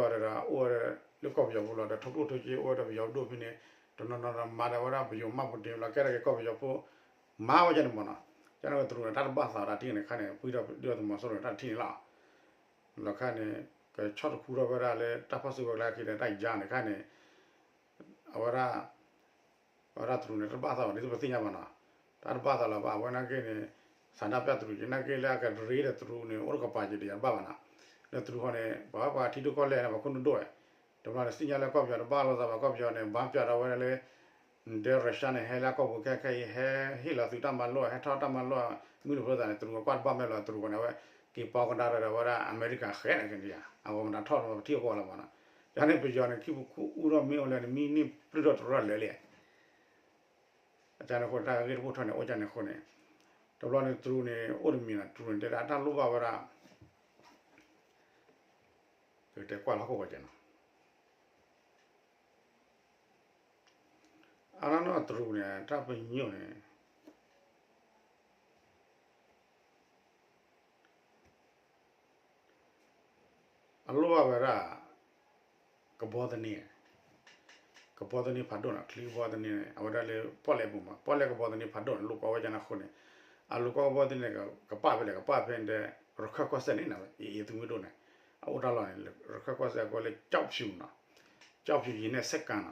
ဝဲဒၣ်လၢကီၢ်ပယီၤဖိလီၤ ဒီးထိၣ်ကျိၣ်ထိၣ်စ့အိၣ်ဝဲဒီးပယီၤဒိၣ်ဖဲန့ၣ်, တနီၤနီၤဒီးမၤဒီးဝဲဒၣ်ပယီၤမၤပူၤတ့ၢ်လီၤ ကဲထီၣ်က့ၤကီၢ်ပယီၤဖိ မၤဝဲဒ်န့ၣ်မးနီၤ. ကန့ၣ်တရူးန့ၣ် တၢ်တဘၣ်သးတၢ်ထံၣ်န့ၣ်ခါန့ၣ် ပှၤဒီးဒုၣ်ဒါသုးမီၤစိရိၤန့ၣ် တၢ်ထံၣ်န့ၣ်လီၤ. လီၤခါန့ၣ် ကဆီၣ်တခူထီၣ်ဝဲဒၣ်လၢတၢ်ဖီၣ်စုကဝဲၤကျါခံဒီးတၢ်ယါန့ၣ်ခါန့ၣ် အဝဲဒၣ် အဝဲဒၣ်တရူးန့ၣ် တဘၣ်သးဘၣ် ဒ်သိးပသ့ၣ်ညါဘၣ်နီၤ, တၢ်တဘၣ်သးလၢၤဘၣ် အဝဲနာ်က့န့ၣ် ဆန္ဒပြတရူးက့ နာ်က့လၢအကရ့ဒီးတရူးန့ၣ် အိၣ်တကပၤက့ၤဒီးတဘၣ်ဘၣ်နီၤ, ဒီးတရူးဃီန့ၣ် ပှၤပှၤထံဒိၣ်ကီၢ်လဲၢ်န့ၣ် ပှၤခိၣ်နူာ်ဒိၣ်ဝဲ, တဘျီန့ၣ် သ့ၣ်ညါလၢကီၢ်ပယီၤတဘၣ်လိာ်သးဘၣ် ကီၢ်ပယီၤန့ၣ် ဘၣ်ပျးဒီးဝဲဒၣ်လၢ တဲရၢးရှါန့ၣ် ဟဲလၢကီၢ်ပူၤခဲခဲအံၤ ဟဲဟ့ၣ်လီၤသုးတၢ်မၤလိ ဟဲထီၣ်တၢ်မၤလိ မုၢ်တဖျိသးန့ၣ် တရူးအကွၢ်တဘၣ်မဲာ်လီၤ တရူးဃီန့ၣ် အဝဲက့ၤပီကဒါဒီးဝဲဒၣ်အမဲရကၤဃဲန့ၣ်က့ၤန့ၣ်ယါ အဂီၢ်မတၤထီၣ်ပထံၣ်အကီၢ်လၢၤဘၣ်နီၤ, တၢ်န့ၣ်ပယီၤန့ၣ် ခံပူၤခိၣ်အူထီၣ်မ့ၢ်အိၣ်လၢန့ၣ် မံန့ၢ်ပျုၢ်ထီၣ်တရၢၢ်လၢာ်လံ အန့ၣ်အဃိ တၢ်ဂ့ၢ်တဘိၣ်ထီၣ်န့ၣ် အိၣ်ကန့ၣ်အဃိန့ၣ်, တဘျီန့ၣ်တရူးန့ၣ် အိၣ်တမံၤနီၤ တရူးန့ၣ် တဲဒၣ်တၢ်လိၣ်ဘၣ်ဝဲဒၣ် တဲကွၢ်လီၤဟီၣ်ခိၣ်ကဲနီၤ, အနီၢ်နီၢ်တရူးန့ၣ် တၢ်ပညိၣ်န့ၣ် အလိၣ်ဘၣ်ဝဲဒၣ် ကဘီသန့, ကဘီသန့ဖးဒိၣ်နီၤ ချံကဘီသန့န့ၣ် အဝဲဒၣ်လၢပီၣ်လဲၣ်အပူၤမး ပီၣ်လဲၣ်ကဘီသန့ဖးဒိၣ်န့ၣ် လိၣ်ကီဝဲကန့ၣ်အဃိန့ၣ်, အလိၣ်ကီကဘီသန့န့ၣ် ကပၣ်ဖဲလဲၣ် ကပၣ်ဖဲဒၣ် ရခၢၣ်ကီၢ်စဲၣ်န့ၣ် အ့ၣ်အ့ၣ်သုးမုၢ်ဒိၣ်န့ၣ် အအိၣ်တၢ်လီၢ်န့ၣ် ရခၢၣ်ကီၢ်စဲၣ်အကိးလၢ ကၠီၣ်ဖၠူၣ်နီၤ, ကၠီၣ်ဖၠူၣ်ယံာ်နဲၣ်စဲၣ်ကၤနီၤ,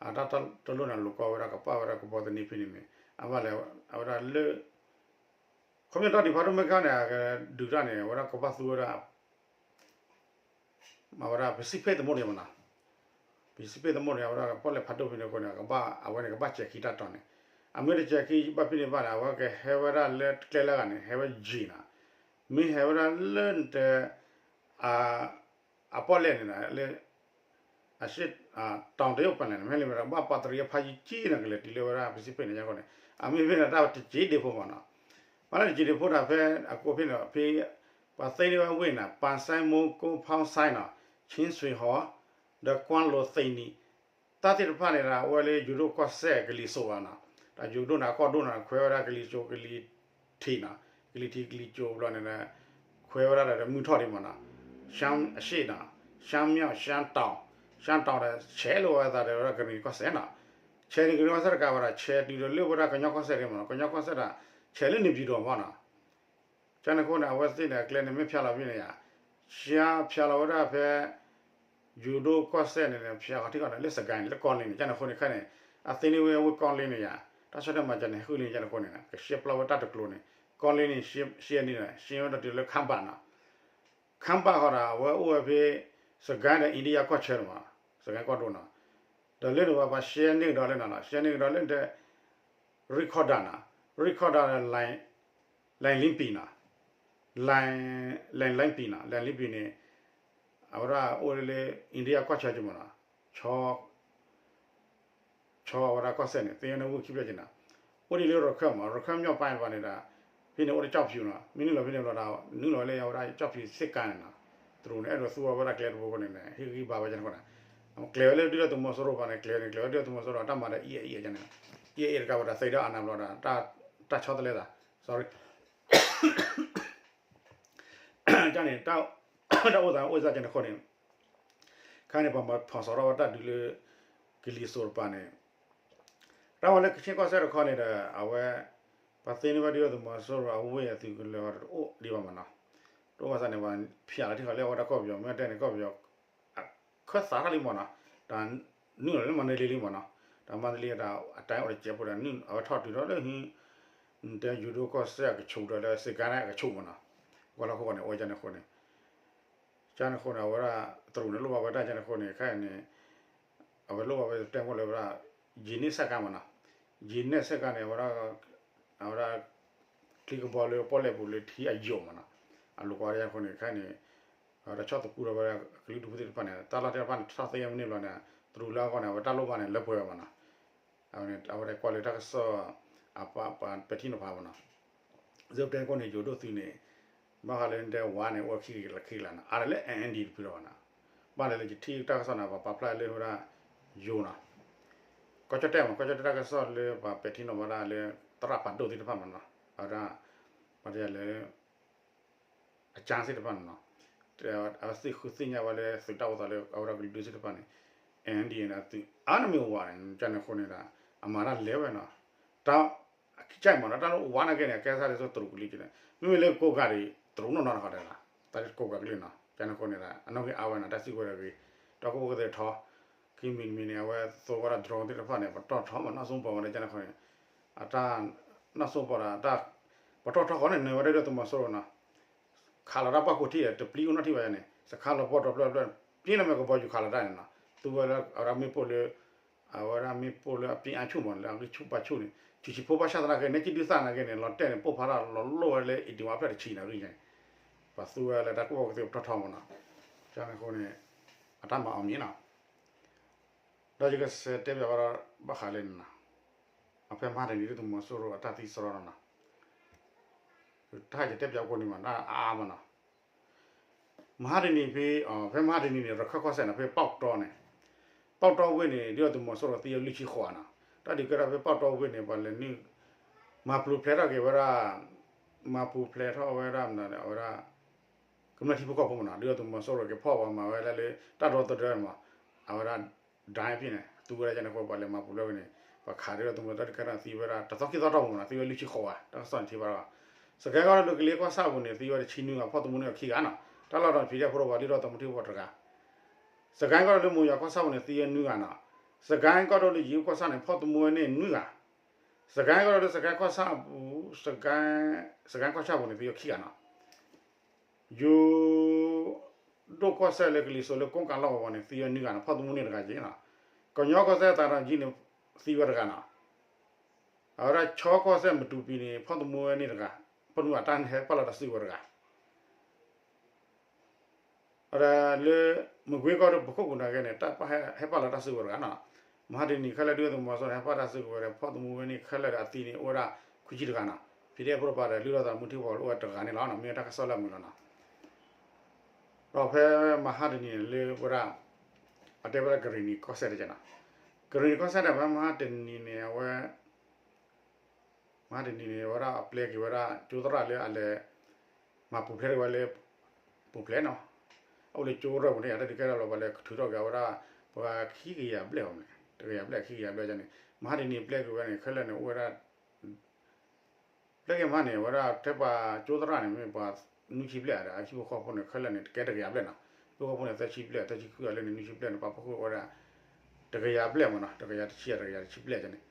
အတၢ်တလိၣ်န့ၣ် လိၣ်ကီဝဲဒၣ် ကပၣ်ဝဲဒၣ်ကဘီသန့ဖဲန့ၣ်န့ၣ် အဘၣ်လဲၣ် အဝဲဒၣ်လၢ ခီပညီတၢ်ဒုးဖးဒိၣ်မ့ၢ်ခါန့ၣ် အကဒုးတၢ်န့ၣ် အဝဲဒၣ်ကဘၣ်သူဝဲဒၣ် မၤဝဲဒၣ် Pacific သမုဒ္ဒရာ မနီၤ, Pacific သမုဒ္ဒရာ အဝဲဒၣ်ပီၣ်လဲၣ်ဖးဒိၣ်ဖဲန့ၣ်အဃိန့ၣ် ကဘၣ် အဝဲန့ၣ်ကဘၣ်စဲၤခံတၢ်တီၤန့ၣ်, အမ့ၢ်တစဲၤခံဘၣ်ဖဲန့ၣ်ဘၣ်န့ၣ် အဝဲကဟဲဝဲဒၣ်လၢကျဲလၢအဂၤန့ၣ် ဟဲဝဲယံာ်နီၤ, မ့ၢ်ဟဲဝဲဒၣ်လၢနတဲ အပီၣ်လဲၣ်န့ၣ် လၢ အရှေ့ တောင်တရုတ်ပင်လယ်န့ၣ် မ့ၢ်လၢမ့ၢ်ဒီး ဘၣ်ပှၤတရံးအဖးယံာ်ကံန့ၣ် ကလဲၤတုၤလၢဝဲဒၣ် Pacific န့ၣ် ယါဃိန့ၣ် အမ့ၢ်ဖဲန့ၣ် တၢ်တစ့ဒ့ဖိမနီၤ, ဘၣ်လၢတစ့ဒ့ဖိတၢ်ဖဲအကိးဖဲန့ၣ် ဖဲ ပှၤသ့န့ၢ်ဝဲဝ့ၢ်န့ၣ် ပၣ်စဲမူကိဖီစဲနီၤ ခၠံဆွ့ဟီ ဒီးကွၢ်လိသ့နံၤ တၢ်သ့ၣ်တဖၣ်န့ၣ်ဒီး အဝဲလၢယိၤဒိၣ်ကီၢ်စဲၣ်ကလံၤစိးဘၣ်နီၤ, တၢ်ယိၤဒိၣ်န့ၣ် အကီၢ်ဒိၣ်န့ၣ် ခွဲးဝဲဒၣ်ကလံၤစိးကလံၤထံးနီၤ, ကလံၤထံးကလံၤစိးဘျီန့ၣ် ခွဲးဝဲဒၣ်ဒီးမုၢ်ထီၣ်ဒံးမနီၤ, ရှမ်းအရှေ့နီၤ, ရှမ်းမြောက်, ရှမ်းတောင်, ရှမ်းတောင်ဒီး ဆဲးလိာ်ဝဲအသးဒီးဝဲဒၣ်ကရံၣ်နံၤကီၢ်စဲၣ်နီၤ, ဆဲးန့ၣ်ကရံၣ်နံၤကီၢ်စဲၣ်တကးဘၣ်ဒီး ဆဲးတုၤဒီးလၢဝဲဒၣ်ကညီကီၢ်စဲၣ်ဒံးမနီၤ, ကညီကီၢ်စဲၣ်ဒီး ဆဲးလၢန့ၣ်ပျံၤဒိးမနီၤ ကန့ၣ်အဃိန့ၣ် အဝဲသ့ၣ်န့ၣ် အကျဲန့ၣ် မ့ၢ်ဖျါလီၤဖဲန့ၣ်ယါ, ရှမ်းဖျါလီၤဝဲဒၣ်ဖဲ ယိၤဒိၣ်ကီၢ်စဲၣ်န့ၣ် ဖျါဃီထံကီၢ်န့ၣ် လၢစကဲန့ၣ် လၢကီၢ်လ့န့ၣ် ကန့ၣ်အဃိန့ၣ်ခဲန့ၣ် အသ့န့ၢ်ဝဲဝ့ၢ်ကီၢ်လ့န့ၣ်ယါ, တၢ်ဆီၣ်ထွဲမၤစၢၤန့ၣ် ဃုလ့န့ၣ် ကန့ၣ်အဃိန့ၣ် ကရှဲပျီဝဲတၢ်တကျိၤန့ၣ် ကီၢ်လ့န့ၣ် ရှဲန့ၣ် ရှဲဝဲဒၣ်တုၤလၢခါဘၣ်နီၤ, ခါဘၣ်ဃီဒီး အဝဲအိၣ်ဝဲဖဲ စကဲဒီး India ကီၢ်ဆၢန့ၣ်မး စကဲကီၢ်ဒိၣ်နီၤ, ဒီးလၢန့ၣ်ဝဲပှၤရှဲန့ၢ်ကဒီးလၢနီၤနီၤ ရှဲန့ၢ်ကဒီးလၢ ရံခီဒၣ်နီၤ, ရံခီဒၣ်ဒီး လဲၤလ့ပံၤနီၤ, လဲၤလ့ပံၤနီၤ, လဲၤလ့ပံၤန့ၣ် အဝဲဒၣ်အိၣ်လၢ India ကီၢ်ဆၢက့မးနီၤ, ဆီ ဆီအဝဲဒၣ်ကီၢ်စဲၣ်န့ၣ် သ့ၣ်ညါန့ၣ်ဝ့ၢ်ခံဖျၢၣ်က့နီၤ, အိၣ်ဒ်လၢရခၢၣ်မး ရခၢၣ်မျီၣ်ပၢ်ဘၣ်န့ၣ်ဒီး ဖဲန့ၣ်အိၣ်လၢကၠီၣ်ဖၠူၣ်နီၤ, မ့ၢ်နုာ်လီၤဖဲန့ၣ်ဘျီဒီး နုာ်လီၤဝဲလၢအဝဲဒၣ်ကၠီၣ်ဖၠူၣ်စ့ၢ်ကီးန့ၣ်နီၤ, တရူးန့ၣ် အဲၣ်ဒိးသူဝဲဒၣ်ကျဲတဘိဃိန့ၣ် ဟ့ၣ်ဂံၢ်ဘါဝဲကန့ၣ်အဃိန့ၣ် ကျဲၤဝဲလၢဒုၣ်ဒါသုးမီၤစိရိၤဘၣ်န့ၣ် ကျဲၤန့ၣ် ကျဲၤဝဲဒုၣ်ဒါသုးမီၤစိရိၤတၢ်မၤဒီးအံၤအံၤကန့ၣ်, အံၤအံၤတကးဘၣ်ဒီးသ့ဒီးအနၢ်ဘျီဒီး တၢ်ဆီတလဲသး sorry န့ၣ် တၢ်အိၣ်သးအိၣ်စ့ၢ်ကီးန့ၣ်အဃိန့ၣ် ခဲန့ၣ် ပှၤမၤဖီၣ်စီၤထီၣ်ဝဲတၢ်ဒုးလၢ ကလံၤစိးတပၤန့ၣ် တၢ်ဝဲလၢကခ့ၣ်ကီၢ်စဲၣ်တခီန့ၣ်ဒီး အဝဲ ပှၤသ့န့ၢ်ဝဲဒၣ်သုးမီၤစိရိၤအဝ့ၢ်အသုးကလၢၤတအိၣ်ဒံးဘၣ်မးနီၤ, တအိၣ်ဘၣ်သးန့ၣ် ပှၤဖျါလီၤထံၣ်ဃီလၢအဝဲဒၣ်ကီၢ်ပယီၤ မ့ၢ်တဲန့ၣ် ကီၢ်ပယီၤ ခၢၣ်သးထီၣ်လံမးနီၤ, တၢ်နုာ်လီၤလၢမန္တလေးလံမးနီၤ, တၢ်မန္တလေးတၢ်အတၢ်အိၣ်တစဲးဖိဒီး အဝဲထီၣ်တုၤထီၣ်လၢ တဲယိၤဒိၣ်ကီၢ်စဲၣ်အကဆူးဒီးလၢစ့ကါန့ၣ်အကဆူးမးနီၤ, ကွၢ်လီၤခိၣ်ဃီန့ၣ် အိၣ်ကန့ၣ်အဃိန့ၣ် ကန့ၣ်အဃိန့ၣ် အဝဲဒၣ်တရူးန့ၣ် လိၣ်ဘၣ်ဝဲတၢ်ကန့ၣ်အဃိန့ၣ် ခဲအံၤန့ၣ် အဝဲလိၣ်ဘၣ်ဝဲတဲမ့ၢ်လၢဝဲဒၣ် ယံာ်နဲၣ်စဲၣ်ကါမးနီၤ, ယံာ်နဲၣ်စဲၣ်ကါန့ၣ် အဝဲဒၣ် အဝဲဒၣ် ချံကဘီလၢပီၣ်လဲၣ်ပူၤလၢထံအယိာ်မးနီၤ, အလိၣ်ကီးဝဲတၢ်ကန့ၣ်အဃိန့ၣ် ခဲအံၤန့ၣ် အဝဲဒၣ်ဆီၣ်သခူထီၣ်ဝဲဒၣ်ကလုာ်ဒူၣ်ဖိသ့ၣ်တဖၣ်န့ၣ် တၢ်လီၢ်သ့ၣ်တဖၣ်န့ၣ် ထီၣ်သ့ဝဲမ့ၢ်န့ၣ်ဘျီန့ၣ် တရူးလၢအဂီၢ်န့ၣ် အဝဲတၢ်လိၣ်ဘၣ်န့ၣ် လၢပှဲၤဝဲမးနီၤ, အဝဲန့ၣ် အဝဲဒၣ်ကွၢ်လၢတၢ်ကစီၣ် အပှၤပဲာ်ထံနီၤဖးမးနီၤ စ့တဲကိၣ်န့ၣ် ယိၤဒိၣ်သုးန့ၣ် ဘၣ်ဃးလၢတဲဝါန့ၣ် အိၣ်ခံကလးခံကလးနီၤ အါတလၢ အၣ်အၣ်ဒီး တဖုလီၤဘၣ်နီၤ. ဘၣ်လၢလၢယထံၣ်တၢ်ကစီၣ်န့ၣ် ပှၤပာ်ဖျါလၢဝဲဒၣ် ယိၤနီၤ ကီၢ်ကၠီၣ်တဲၣ်မး ကီၢ်ကၠီၣ်တဲၣ်တၢ်ကစီၣ်လၢပှၤပဲာ်ထံနီၤဖးဒၣ်လၢ သရၣ်ပာ်ဒိၣ်သ့ၣ်တဖၣ်မးနီၤ အဝဲဒၣ် ပှၤတဲလၢ အကၠါသ့ၣ်တဖၣ်န့ၣ်နီၤ အဝဲသ့ၣ်ဃုသ့ၣ်ညါဝဲလၢသုးတၢ်အိၣ်သးလၢအဝဲဒၣ်ကလုာ်ဒူၣ်သ့ၣ်တဖၣ်န့ၣ် အၣ်အၣ်ဒီး သုးအါန့ၣ်မ့ၢ်ဝါန့ၣ် ကန့ၣ်အဃိန့ၣ်ဒီး အမၤတၢ်လဲၤဝဲနီၤ တၢ် အခံကၠဲၣ်မးနီၤ တၢ်လၢဝါနာ်က့န့ၣ် အကဲသးလၢသိတရူးကလုာ်က့န့ၣ် မ့မ့ၢ်လၢကိးဂၤဒံး တရူးနီၢ်နီၢ်တခီဒီး တၢ်လၢကိးဂၤကလုာ်နီၤ ကန့ၣ်အဃိန့ၣ်ဒီး အနီၣ်ဂံၢ်အါဝဲနီၤ တၢ်စုကဝဲၤတဂ့ၤ တၢ်ကီၢ်ပူၤကသ့ၣ်ထီ ခံမံၤတမံၤန့ၣ် အဝဲသိဝဲဒၣ် drone သ့ၣ်တဖၣ်န့ၣ် ပတီၢ်ထီမး နီၢ်စိပီၤဝဲဒၣ်ကန့ၣ်အဃိန့ၣ် အတၢ် နီၢ်စိပီၤဒီး ပတီၢ်ထီဃီန့ၣ် နၢၤဝဲဒၣ်ဒုၣ်ဒါသုးမီၤစိရိၤနီၤ ခးလီၤတၢ်ပှၢ်ခိၣ်ထံၣ်ဒီး တပျံၤအိၣ်နီတထံၣ်ဘၣ်န့ၣ် စခါလီၤပှီၢ်ဒီဖျၢၣ်ဖျၢၣ် ပျံၤလီၤမ့ၢ်ကဘီယူၤခးလီၤတၢ်န့ၣ်နီၤ သူဝဲလၢအဝဲဒၣ်မ့ၣ်ပိၢ်လၢ အဝဲဒၣ်မ့ၣ်ပိၢ်လၢအပျံၤအါဆူၣ်မး လၢအဂံၢ်ဆူၣ်ဘါဆူၣ်န့ၣ် ဆူးဆူးဖိဘၣ်ဆၣ်သနာ်က့ နဲကံၣ်ဒုၣ်သၣ်နာ်က့န့ၣ် လီၤတဲာ်န့ၣ် ပိၢ်ဖးတၢ်လီၤလိၣ်ဝဲလၢ အ့ဒံဝါဖျၢၣ်တဆံန့ၣ် အဂံၢ်န့ၣ် ပှၤသူဝဲလၢတၢ်ကူၣ်ဘၣ်ကူၣ်သ့ပတီၢ်ထီမးနီၤ ကန့ၣ်အဃိန့ၣ် အတၢ်မၤအီၤမ့ၢ်နီၤ ဒီးယကစံးတဲပၠးဝဲဒၣ်ဘၣ်ဃးလၢန့ၣ်နီၤ အဖဲမဟါတနံၤဒုၣ်ဒါသုးမီၤစိရိၤအတၢ်သံစရီနီၤ တၢ်ယတဲပၠးကိးနံၤမး တၢ်အါအါမးနီၤ မဟါတနံၤဖဲ ဖဲမဟါတနံၤန့ၣ် ရခၢၣ်ကီၢ်စဲၣ်န့ၣ် ဖဲပီၣ်တီန့ၣ် ပီၣ်တီဝ့ၢ်န့ၣ် ဒုၣ်ဒါသုးမီၤစိရိၤသံဝဲလွံၢ်ဆံဃိးနီၤ တၢ်ဒုးကဲထီၣ်ဖဲပီၣ်တီဝ့ၢ်န့ၣ် ပှၤလဲၤနုာ် မၤပျူၤဖျဲးထီၣ်က့ၤဝဲဒၣ် မၤပျူၤဖျဲးထီၣ်ဝဲဒၣ်မနုၤလဲၣ် အဝဲဒၣ် ကမျၢၢ်ထံဖိကီၢ်ဖိမးနီၤ ဒုၣ်ဒါသုးမီၤစိရိၤက့ၤဖီၣ်ပှၤမၤဝဲဒၣ်လၢ တၢ်ဒီသဒၢမး အဝဲဒၣ် ဒၣ်ဖဲန့ၣ် သူဝဲဒၣ်ကန့ၣ်အဃိ ပှၤလဲၤမၤပူၤလၢဝဲန့ၣ် ပှၤခးဒုၣ်ဒါသုးမီၤစိရိၤတၢ်ဒုးကဲထီၣ်သံဝဲဒၣ် တသီခံသီတီၢ်ပူၤမးနီၤ သံဝဲလွံၢ်ဆံဃိးဝဲ တၢ်ကစီၣ်န့ၣ်ထံၣ်ဘၣ်လီၤ စကဲကီၢ်ဒိၣ်လၢကလ့ကီၢ်ဆၣ်ပူၤန့ၣ် သံဝဲတဆံနွံဂၤ ဖီၣ်သမူန့ၢ်အီၤခံဂၤနီၤ တၢ်လီၢ်တတီၤဖံးဒဲဖိတဝၤ ဒုၣ်ဒါသုးမုၢ်ထံဖိတဂၤ စကဲကီၢ်ဒိၣ်လၢမိၤယွၤကီၢ်ဆၣ်ပူၤန့ၣ် သံဝဲနွံဂၤနီၤ စကဲကီၢ်ဒိၣ်လၢယံၤအူကီၢ်ဆၣ်န့ၣ် ဖီၣ်သမူဝဲန့ၣ်နွံဂၤ စကဲကီၢ်ဒိၣ်လၢစကဲကီၢ်ဆၣ်အပူၤ စကဲကီၢ်ဆၣ်ပူၤန့ၣ် သံဝဲခံဂၤနီၤ ယိၤဒိၣ်ကီၢ်စဲၣ်လၢကလံၤစိးလၢကိးကးလီၢ်ကဝီၤန့ၣ် သံဝဲနွံဂၤနီၤ ဖီၣ်သမူန့ၢ်တဂၤက့ၤနီၤ ကညီကီၢ်စဲၣ်သးတီၤကၠံန့ၣ် သံဝဲတဂၤနီၤ အဝဲဒၣ်ခၠီကီၢ်စဲၣ်မတူၤပံၤန့ၣ် ဖီၣ်သမူဝဲန့ၢ်တဂၤ ဖီၣ်သမူအတၢ်ဟဲပာ်လီၤတၢ်စုကဝဲၤတဂၤ ဒီးလၢ မကွ့ကီၢ်ဒိၣ်ပခိၣ်ကူၣ်နာ်က့န့ၣ် တၢ်ပာ်ဟဲပာ်လီၤတၢ်စုကဝဲၤတဂၤနီၤ မဟါတနံၤခဲလၢာ်ဒုၣ်ဒါသုးမီၤစိရိၤန့ၣ် ဟဲပာ်တၢ်စုကဝဲၤဒီး ဖီၣ်သမူဝဲန့ၢ်ခဲလၢာ်ဒီးအသံန့ၣ် အိၣ်ဝဲဒၣ်ခွံဆံတဂၤနီၤ ဖံးဒဲဖိတပၤဒီး လုၢ်ထီၣ်သးသမူထံဖိအိၣ်ဝဲတဂၤန့ၣ်လီၤနီၤ မ့ၢ်တၢ်ကစီၣ်လၢအမုာ်လီၤနီၤ ဒီးဖဲမဟါတနံၤန့ၣ်လၢဝဲဒၣ် အတဲဝဲဒၣ်ကရံၣ်နံၤကီၢ်စဲၣ်တက့ၢ်နီၤ ကရံၣ်နံၤကီၢ်စဲၣ်န့ၣ် ဖဲမဟါတနံၤန့ၣ် အဝဲ မဟါတနံၤန့ၣ် အဝဲဒၣ်အပျဲက့ၤဝဲဒၣ် ကၠိသရၣ်လၢအလဲၤ မၤပူၤဖျဲးဝဲလၢ ပူၤဖျဲးနီၤ အအိၣ်လၢကၠိရဲၣ်ပူၤန့ၣ် တၢ်ဒုးကဲထီၣ်လီၤ ပှၤလဲၤကထုးထီၣ်က့ၤအဝဲဒၣ် ပှၤခံကယၤဘျဲၣ်အီၤန့ၣ် တကယၤဘျဲၣ်ခံကယၤဘျဲၣ်န့ၣ် မဟါတနံၤပျဲက့ၤဝဲန့ၣ် ခဲလၢာ်န့ၣ် အိၣ်ဝဲဒၣ် ပျဲက့ၤမဟါန့ၣ် အဝဲဒၣ်ထဲပှၤကၠိသရၣ်န့ၣ် မ့ၢ်ပှၤနွံဆံဘျဲၣ်ဒီး အဟံၣ်ဖိဃီဖိန့ၣ် ခဲလၢာ်န့ၣ် တကဲတကယၤဘျဲၣ်နီၤ ဟံၣ်ဖိဃီဖိန့ၣ် သၢဆံဘျဲၣ် သၢဆံဃုအလၢန့ၣ် နွံဆံဘျဲၣ်န့ၣ် ပာ်ဖှိၣ်ဃုာ်ဝဲဒၣ် တကယၤဘျဲၣ်မ့ၢ်နီၤ တကယၤတဆံ တကယၤတဆံဘျဲၣ်န့ၣ်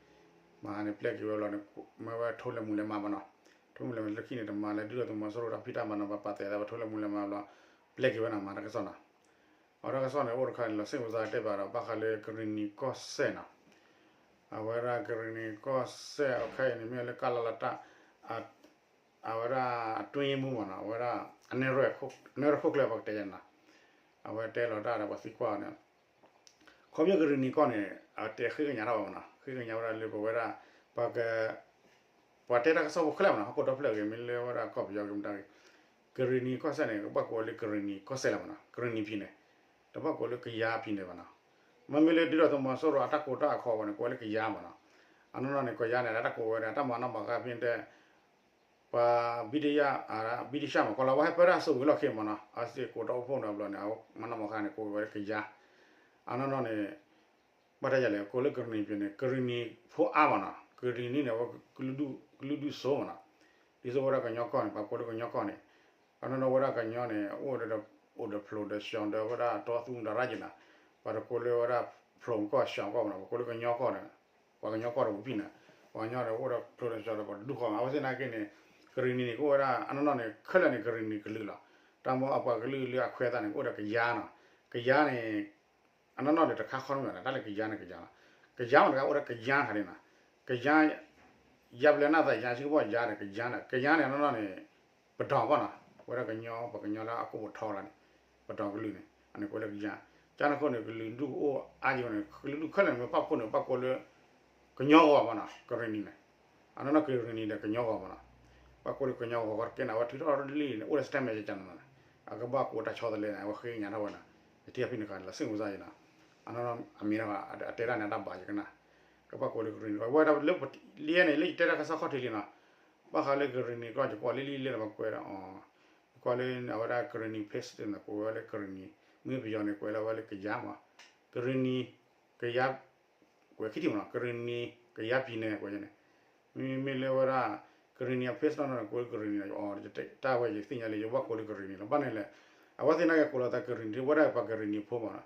မဟါန့ၣ်ပျဲက့ၤဝဲလီၤန့ၣ် မ့ၢ်ဝဲထိလဲၤမူးလဲၤမၤမးနီၤ ထိလဲၤမူးလဲၤမၤလၢခံန့ၣ် တမၤလၢဒုၣ်ဒါသုးမီၤစိရိၤတၢ်ဖံးတၢ်မၤနီၤ ပှၤပာ်သးသးဝဲထိလဲၤမူးလဲၤမၤဘျီ ပျဲက့ၤဝဲန့ၣ်မၤတၢ်ကစီၣ်နီၤ အဝဲဒၣ်ကစီၣ်န့ၣ် အိၣ်တခါန့ၣ် လီၤစ့ၣ်ပသးတဲဘၣ်ဒီး ဘၣ်ဃးလၢကရံၣ်နံၤကီၢ်စဲၣ်နီၤ အဝဲဒၣ်ကရံၣ်နံၤကီၢ်စဲၣ် အခါအံၤန့ၣ် မ့ၢ်လၢကလလတၢ် အဝဲဒၣ်အတွင်းရေးမှူးမ့ၢ်နီၤ အဝဲဒၣ် အနဲရၢၢ်ခိၣ်ကျၢၢ်ပှၤကတဲယဲနီၤ အဝဲတဲလီၤတၢ်ဒီးပှၤသံကွၢ်အီၤန့ၣ် ခီဖျိကရံၣ်နံၤကီၢ်န့ၣ် အတဲဃ့ကညးထီၣ်ဝဲမ့ၢ်နီၤ ဃ့ကညးဝဲဒၣ်လၢပဝဲဒၣ် ပှၤက ပှၤတဲတၢ်ကစီၣ်ဖိခဲလၢာ်မ့ၢ်နီၤ ဟီၣ်ခိၣ်ဒီဖျၢၣ်ဂ့ၤ မ့ၢ်လၢဝဲဒၣ်ကီၢ်ပယီၤဂ့ၤမတၤဂ့ၤ ကရံၣ်နံၤကီၢ်စဲၣ်န့ၣ် ကဘၣ်ကိးဝဲလၢကရံၣ်နံၤကီၢ်စဲၣ်လီၤမ့ၢ်နီၤ ကရံၣ်နံၤဖံးန့ၣ် တဘၣ်ကိးလၢကယါဖံးန့ၣ်ဘၣ်နီၤ မ့မ့ၢ်လၢဒုၣ်ဒါသုးမီၤစိရိၤအတၢ်ကိးတၢ်အခီအဝဲန့ၣ် ကိးဝဲလၢကယါမ့ၢ်နီၤ အနီၢ်နီၢ်န့ၣ် ကယါန့ၣ် တၢ်ကိးဝဲဒၣ် တၢ်မၤနီၣ်မၤဃါဖဲတဲ ပှၤ ဘံၣ်တယၣ် ဘံၣ်တယၣ်မ့ၢ် ကီၤလၤဝါဟဲပၢတၢ်စိဝံၤလီၢ်ခံမ့ၢ်နီၤ အစ့ၢ်ကိးတၢ်အိၣ်ဖှိၣ်န့ၣ်ဘျီန့ၣ် အမၤနီၣ်မၤဃါန့ၣ် ကိးဝဲလၢကယါ အနီၢ်နီၢ်န့ၣ် ဘၣ်တၢ်ယၤလဲၣ် ကိးလၢကရံၣ်နံၤဖံးန့ၣ် ကရံၣ်နံၤဖိအါမ့ၢ်နီၤ ကရံၣ်နံၤန့ၣ် အဝဲကလုာ်ဒူၣ်စိမ့ၢ်နီၤ ဒ်သိးဝဲဒၣ်ကညီကီၢ်န့ၣ် ပှၤကိးလၢကညီကီၢ်န့ၣ် အနီၢ်နီၢ်ဝဲဒၣ်ကညီန့ၣ် အိၣ်ဒီး အိၣ်ဒီးဖျိးဒီးဆှီဒီးဝဲဒၣ်တီသူၣ်တရၣ်က့ၤနီၤ ပှၤတကိးလၢဝဲဒၣ်ဖျိးကီၢ်ဆှီကီၢ်မ့ၢ်နီၤ ပှၤကိးလၢကညီကီၢ်န့ၣ် ပှၤကညီကီၢ်ဒီးပဖံးန့ၣ် ပှၤကညီန့ၣ် အိၣ်ဒီးဖျိးဒီးဆှီဒီးပှၤတဒူၣ်ဃီမ့ၢ် အဝဲသ့ၣ်နာ်က့န့ၣ် ကရံၣ်နံၤန့ၣ် ကအိၣ်ဝဲဒၣ် အနီၢ်နီၢ်န့ၣ် ခဲလၢာ်န့ၣ် ကရံၣ်နံၤကလုာ်လီၤ တၢ်မ့ၢ်အပှၤကလုာ်လၢအခွဲးသးန့ၣ် ကအိၣ်ဒီးကယါနီၤ ကယါန့ၣ် အနီၢ်နီၢ်ဒီးတခါခီမ့ၢ်နီၤ တၢ်လၢကယါန့ၣ်ကယါလီၤ ကယါမ့ၢ်တခါအိၣ်ဒီးကယါခါန့ၣ်နီၤ ကယါ ယါပလဲၤနၢ်သးယါဆံကဘီၣ်ယါဒီးကယါန့ၣ် ကယါန့ၣ် အနီၢ်နီၢ်န့ၣ် ပဒီၣ်ဘၣ်နီၤ ဝဲဒၣ်ကညီ ပှၤကညီလၢအကိၣ်ပထီလီၤန့ၣ် ပဒီၣ်ကလုာ်န့ၣ် အန့ၣ်ကိးလၢကယါ ကန့ၣ်အဃိန့ၣ် ကလုာ်ဒူၣ်အိၣ်အါယံၤန့ၣ် ကလုာ်ဒူၣ်ခဲလၢာ်န့ၣ် မ့ၢ်ပာ်ဖှိၣ်န့ၣ် ပာ်ကိးလၢ ကညီဂီၤမ့ၢ်နီၤ ကရံၣ်နံၤန့ၣ် အနီၢ်နီၢ်ကရံၣ်နံၤဒီးကညီဂီၤမ့ၢ်နီၤ ဘၣ်ကွဲလၢကညီဂီၤဂီၤတကဲန့ၣ် အဝဲထုးထီၣ်လံန့ၣ် အိၣ်လၢ statement ယကနၤ, အကဘၣ်ကိးတၢ်ဆီတလဲန့ၣ် အဝဲဃ့ကညးထီၣ်ဝဲန့ၣ်, ယထံၣ်ဖဲန့ၣ်ခါန့ၣ် လီၤစ့ၣ်မုၢ်စၢ်ယနီၤ, အနီၢ်နီၢ်အမ့ၢ်ဒၣ် အတဲဒၣ်န့ၣ် အတၢ်ဘၣ်ယကနၤ, ကဘၣ်ကိးလၢကရံၣ်နံၤ ဝဲဒၣ်လၢလံန့ၣ် လၢယတဲတၢ်ကစီၣ်ခီၣ်ထံးလံနီၤ, ဘၣ်ဃးလၢကရံၣ်နံၤကီၢ် ယကွၢ်လံလံလၢနဘၣ်ကွဲးဒီး ကွၢ်လၢအဝဲဒၣ်ကရံၣ်နံၤ page န့ၣ် ကွဲးဝဲလၢကရံၣ်နံၤ, မ့ၢ်ပယီၤန့ၣ် ကွဲးလၢဝဲလၢကယၤမး, ကရံၣ်နံၤ ကယၤ ကွဲးခံထံၣ်မးနီၤ, ကရံၣ်နံၤ ကယၤပံၤန့ၣ် ကွဲးန့ၣ်, မ့မ့ၢ်လၢဝဲဒၣ် ကရံၣ်နံၤ အ page နီၤနီၤန့ၣ် ကွဲးလၢကရံၣ်နံၤန့ၣ် အီ တၢ်ဝဲယသ့ၣ်ညါလံ ယဘၣ်ကိးလၢကရံၣ်နံၤလီၤ, ဘၣ်န့ၣ်လဲၣ်, အဝဲသ့ၣ်နာ်က့ကိးလီၤသးကရံၣ်နံၤ ဝဲဒၣ်ပှၤကရံၣ်နံၤဖိမးနီၤ,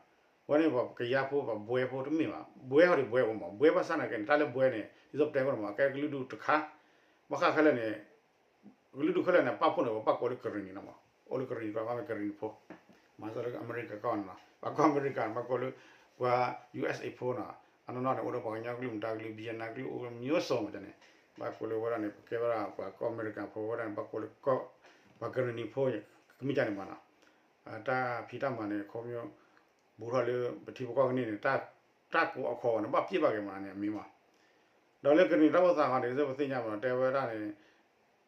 ဝဲန့ၣ်ပှၤကယၤဖိ ပှၤဘှဲဖိတမ့ၢ်ဘၣ်, ဘှဲဟီၣ်ဒံးဘှဲအိၣ်မး, ဘှဲဘၣ်ဆၣ်နာ်က့န့ၣ် တၢ်လၢဘှဲန့ၣ် ဒ်သိးပတဲခိၣ်န့ၣ်မး ကဲကလုာ်ဒူၣ်တခါ, ဘၣ်ဃးခဲလၢာ်န့ၣ် ကလုာ်ဒူၣ်ခဲလၢာ်န့ၣ် ပာ်ဖှိၣ်န့ၣ် ပဘၣ်ကိးလၢကရံၣ်နံၤလီၤမး, အိၣ်လၢကရံၣ်နံၤ ပှၤဘၣ်မ့ၢ်ကရံၣ်နံၤဖိ, မၤစၢၤလၢအမဲရကၤကီၢ်န့ၣ်လီၤ, ပှၤကီၢ်အမဲရကၤန့ၣ် ဘၣ်ကိးလၢ ပှၤ ယူၣ်အ့းအ့း ဖိနီၤ, အနီၢ်နီၢ်န့ၣ် အိၣ်ဒီးပှၤကညီကလုာ် မတၤကလုာ် ဘံယနါကလုာ် အိၣ်မျိုးစုံမးန့ၣ်, ဘၣ်ကိးလၢဝဲဒၣ်န့ၣ် ပကဲဝဲဒၣ်ပှၤကီၢ်အမဲရကၤဖိဝဲဒၣ်န့ၣ် ဘၣ်ကိးလၢ ပှၤကရံၣ်နံၤဖိ ကမ့ၢ်ကန့ၣ်မးနီၤ, တၢ်ဖံးတၢ်မၤန့ၣ် ခီဖျိ ဘူးထီၣ်လၢ ပထံပကီၢ်ကန့ၢ်န့ၣ် တၢ်ကိးအခီၣ်န့ၣ် ဘၣ်ပျဲၢ်ဘၣ်က့ၤမးန့ၣ် အမ့ၢ်မး, ဒီးလၢကရံၣ်နံၤတၢ်အိၣ်သးခီန့ၣ် ဒ်သိးပသ့ၣ်ညါမးနီၤ တဲဝဲဒၣ်န့ၣ်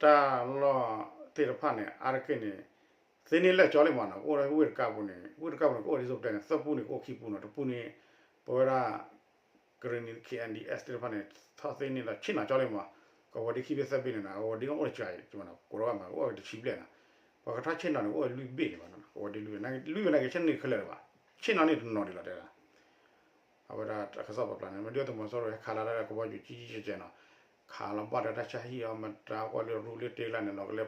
တၢ်လီၢ်သ့ၣ်တဖၣ်န့ၣ် အါတက့ၢ်န့ၣ် သ့န့ၢ်လၢာ်ကၠီလံမးနီၤ, ကအိၣ်လၢဝ့ၢ်တကါပူၤန့ၣ် ဝ့ၢ်တကါပူၤန့ၣ် ကအိၣ်ဒ်သိးပတဲန့ၣ် သၢပူန့ၣ် ကအိၣ်ခံပူနီၤ, တပူန့ၣ် ပဝဲဒၣ် ကရံၣ်နံၤ ခ့ၣ်အဲၣ်ဒ်အ့ၣ်သ့ၣ်တဖၣ်န့ၣ် ထီၣ်သ့န့ၢ်လၢဆ့ၣ်နီၤကၠီလံမး, ကဝီၤဒ့ခံဘ့ၣ်သၢဘ့ၣ်န့ၣ်နီၤ ကဝီၤဒ့ကအိၣ်တစှၤအံၤ ကိးထီၣ်ဘၣ်မး ကအိၣ်ဝဲတဆံဘျဲၣ်နီၤ, ပှၤကထီၣ်ဆ့ၣ်နီၤန့ၣ် ကအိၣ်ဝဲလွံၢ်ဘ့ၣ်န့ၣ်ဘၣ်နီၤ, ကဝီၤဒ့လွံၢ်ဘ့ၣ် လွံၢ်ဘ့ၣ်နာ်က့ ဆ့ၣ်နီၤန့ၣ်တနီၤဒံးလီၤတဲဒၣ် အဝဲဒၣ်တၢ်ကစီၣ်ပာ်ဖျါန့ၣ် မ့ၢ်ဒ်သိးသုးမီၤစိရိၤဟဲခးလီၤတၢ်လၢကဘီယူၤကၠံကၠံကဲကဲနီၤ, ခးလီၤဘၣ်ဒီးတၢ်ဆါဟံၣ်အီၤ မတၤကွၢ်လၢရူလၢတ့ကျါန့ၣ် လီၤကလဲ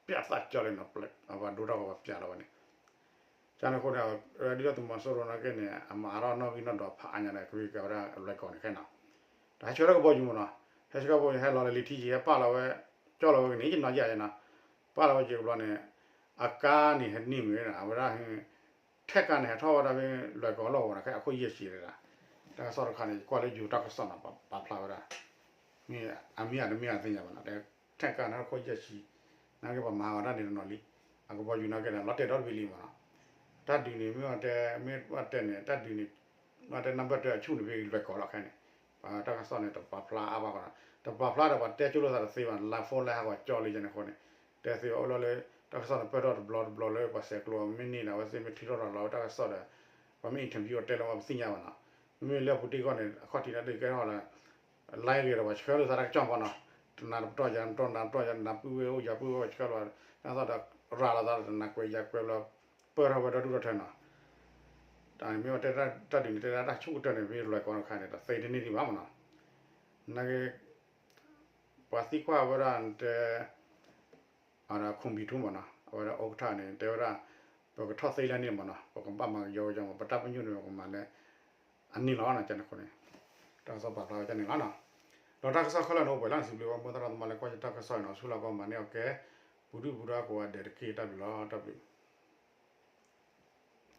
ပျၢ်သၣ်ကၠီလံနီၤ, ပှၤဒိတၢ်ဂီၤပှၤပျၢ်လီၤဝဲန့ၣ်, ကန့ၣ်အဃိန့ၣ် ဒ်သိးသုးမီၤစိရိၤနာ်က့န့ၣ် အမၤအါထီၣ်နီၣ်ဂံၢ်နီၣ်ဒွးဖးအါညါန့ၣ် ကမ့ၢ်ကဲဝဲဒၣ်လွဲၢ်ကီၢ်န့ၣ်ခဲနီၤ, တၢ်ဟဲဆှၢထီၣ်ကဘီယူၤမးနီၤ, ဟဲဆှၢကဘီယူၤ ဟဲလီၤလၢလံၤထံက့ၤ ဟဲပာ်လီၤဝဲ ကၠီလီၤဝဲကန့ၣ် ယနီၤယၤယနီၤ, ပာ်လီၤဝဲက့ၤကဘျီန့ၣ် အကါန့ၣ်ဟဲန့ၢ်မ့ၢ်ဝဲဒၣ် အဝဲဒၣ် ထဲကါန့ၣ် ဟဲထီၣ်ဝဲဒၣ်ဖဲလွဲၢ်ကီၢ်လီၢ်ဝဲဒၣ် ခဲအခိၣ်ယဲၢ်ဆံတဒၣ်, တၢ်ကစီၣ်တခါန့ၣ် ယကွၢ်လၢယိၤတၢ်ကစီၣ်န့ၣ် ပာ်ဖျါဝဲဒၣ်, မ့ၢ်အမ့ၢ်အတမ့ၢ်အသ့ၣ်ညါဘၣ်နီၤ, ထဲကါန့ၣ် အခိၣ်ယဲၢ်ဆံ, နာ်က့ပှၤမၤဝဲဒၣ်န့ၣ်တနီၤလံ, အကဘီယူၤနာ်က့န့ၣ် လီၤတဲာ်ဒီတဘ့ၣ်လံမးနီၤ, တၢ်ဒုးန့ၣ် မ့ၢ်တဲ မ့ၢ်ဘၣ်တဲန့ၣ် တၢ်ဒုးန့ၣ် ဘၣ်တဲနၢ်ပၢၢ်တၢ်အဆူၣ်န့ၣ်ဖဲလွဲၢ်ကီၢ်လီၤခဲန့ၣ်, ပှၤတၢ်ကစီၣ်န့ၣ် တပာ်ဖျါအါဘၣ်ကီးနီၤ, တပာ်ဖျါဒီးပှၤတဲကၠိလိာ်သးတသ့ဘၣ်, လါဖီလဲဟးဂီၤကၠီလံယဲန့ၣ်အဃိန့ၣ်, တဲသ့ဘၣ်အိၣ်လီၤလၢ တၢ်ကစီၣ်န့ၣ် ပၢၢ်ထီၣ်တဘျီတဘျီလၢပှၤဆဲးကျိးမ့ၢ်န့ၢ်ဒီး အဝဲသ့ၣ်မ့ၢ်ထုးထီၣ်ထီၣ်လီၤဝဲတၢ်ကစီၣ်ဒီး ပှၤမ့ၢ် interview အီၤတဲလီၤဝဲပသ့ၣ်ညါဘၣ်နီၤ, မ့မ့ၢ်လၢအပူၤတ့ၢ်ဂီၢ်န့ၣ် အခီၣ်ထံးတၢ်ဒုးကဲထီၣ်လၢ လဲဂ့ၤဒီးပှၤဆှၢလိာ်သးတၢ်ကစီၣ်ဖီနီၤ, တနၤတပတီၢ်ယၤတပတီၢ် နၤတပတီၢ်ယၤ နၤပုၢ်ဝဲၢ်အိၣ်ယၤပုၢ်ဝဲၢ်ပှၤဆှၢလီၤ, တၢ်ကစီၣ်ဒီးရၤလီၤသးဒီးတနၤကွဲးယၤကွဲးဘျီ ပၢၢ်ထီၣ်ဝဲဒီဒူၣ်ဒီထၢနီၤ, တၢ်မ့ၢ်ဝဲတဲတၢ်ဒုးန့ၣ် တဲဒၣ်တၢ်ဆူၣ်ကတၢၢ်န့ၣ် မ့ၢ်လွဲၢ်ကီၢ်တခါန့ၣ် တသ့တန့ၢ်ဒံးဘၣ်မးနီၤ, နာ်က့ ပှၤသံကွၢ်ဝဲဒၣ်တဲ အဝဲဒၣ် ခိၣ်ဘံၣ်ထူမးနီၤ အဝဲဒၣ် ဥက္ကဋ္ဌ န့ၣ် တဲဝဲဒၣ် ပကထီၣ်သ့လၢန့ၣ်မးနီၤ ပကဘၣ်မၤကယီကယီမး ပတၢ်ပညိၣ်န့ၣ် ပကမၤလၢ အန့ၣ်လီၤနီၤ ကန့ၣ်အဃိန့ၣ် တၢ်ကစီၣ်ပာ်ဖျါဝဲန့ၣ်လီၤနီၤ ဒီးတၢ်ကစီၣ်ခဲလၢာ်န့ၣ် အိၣ်ပှဲၤလီၤန့ၣ် စံးဘျုးဝဲမိၢ်သရၣ်သမါလၢကွၢ်ယတၢ်ကစီၣ်အံၤနီၤ ဆူလီၤကီးမၤန့ၢ်အီၤကဲ ပူၤဒုၣ်ပူၤဒါကိးဂၤဒဲးတက့ၢ် တၢ်ဘျုးလီၤ တၢ်ဘျုး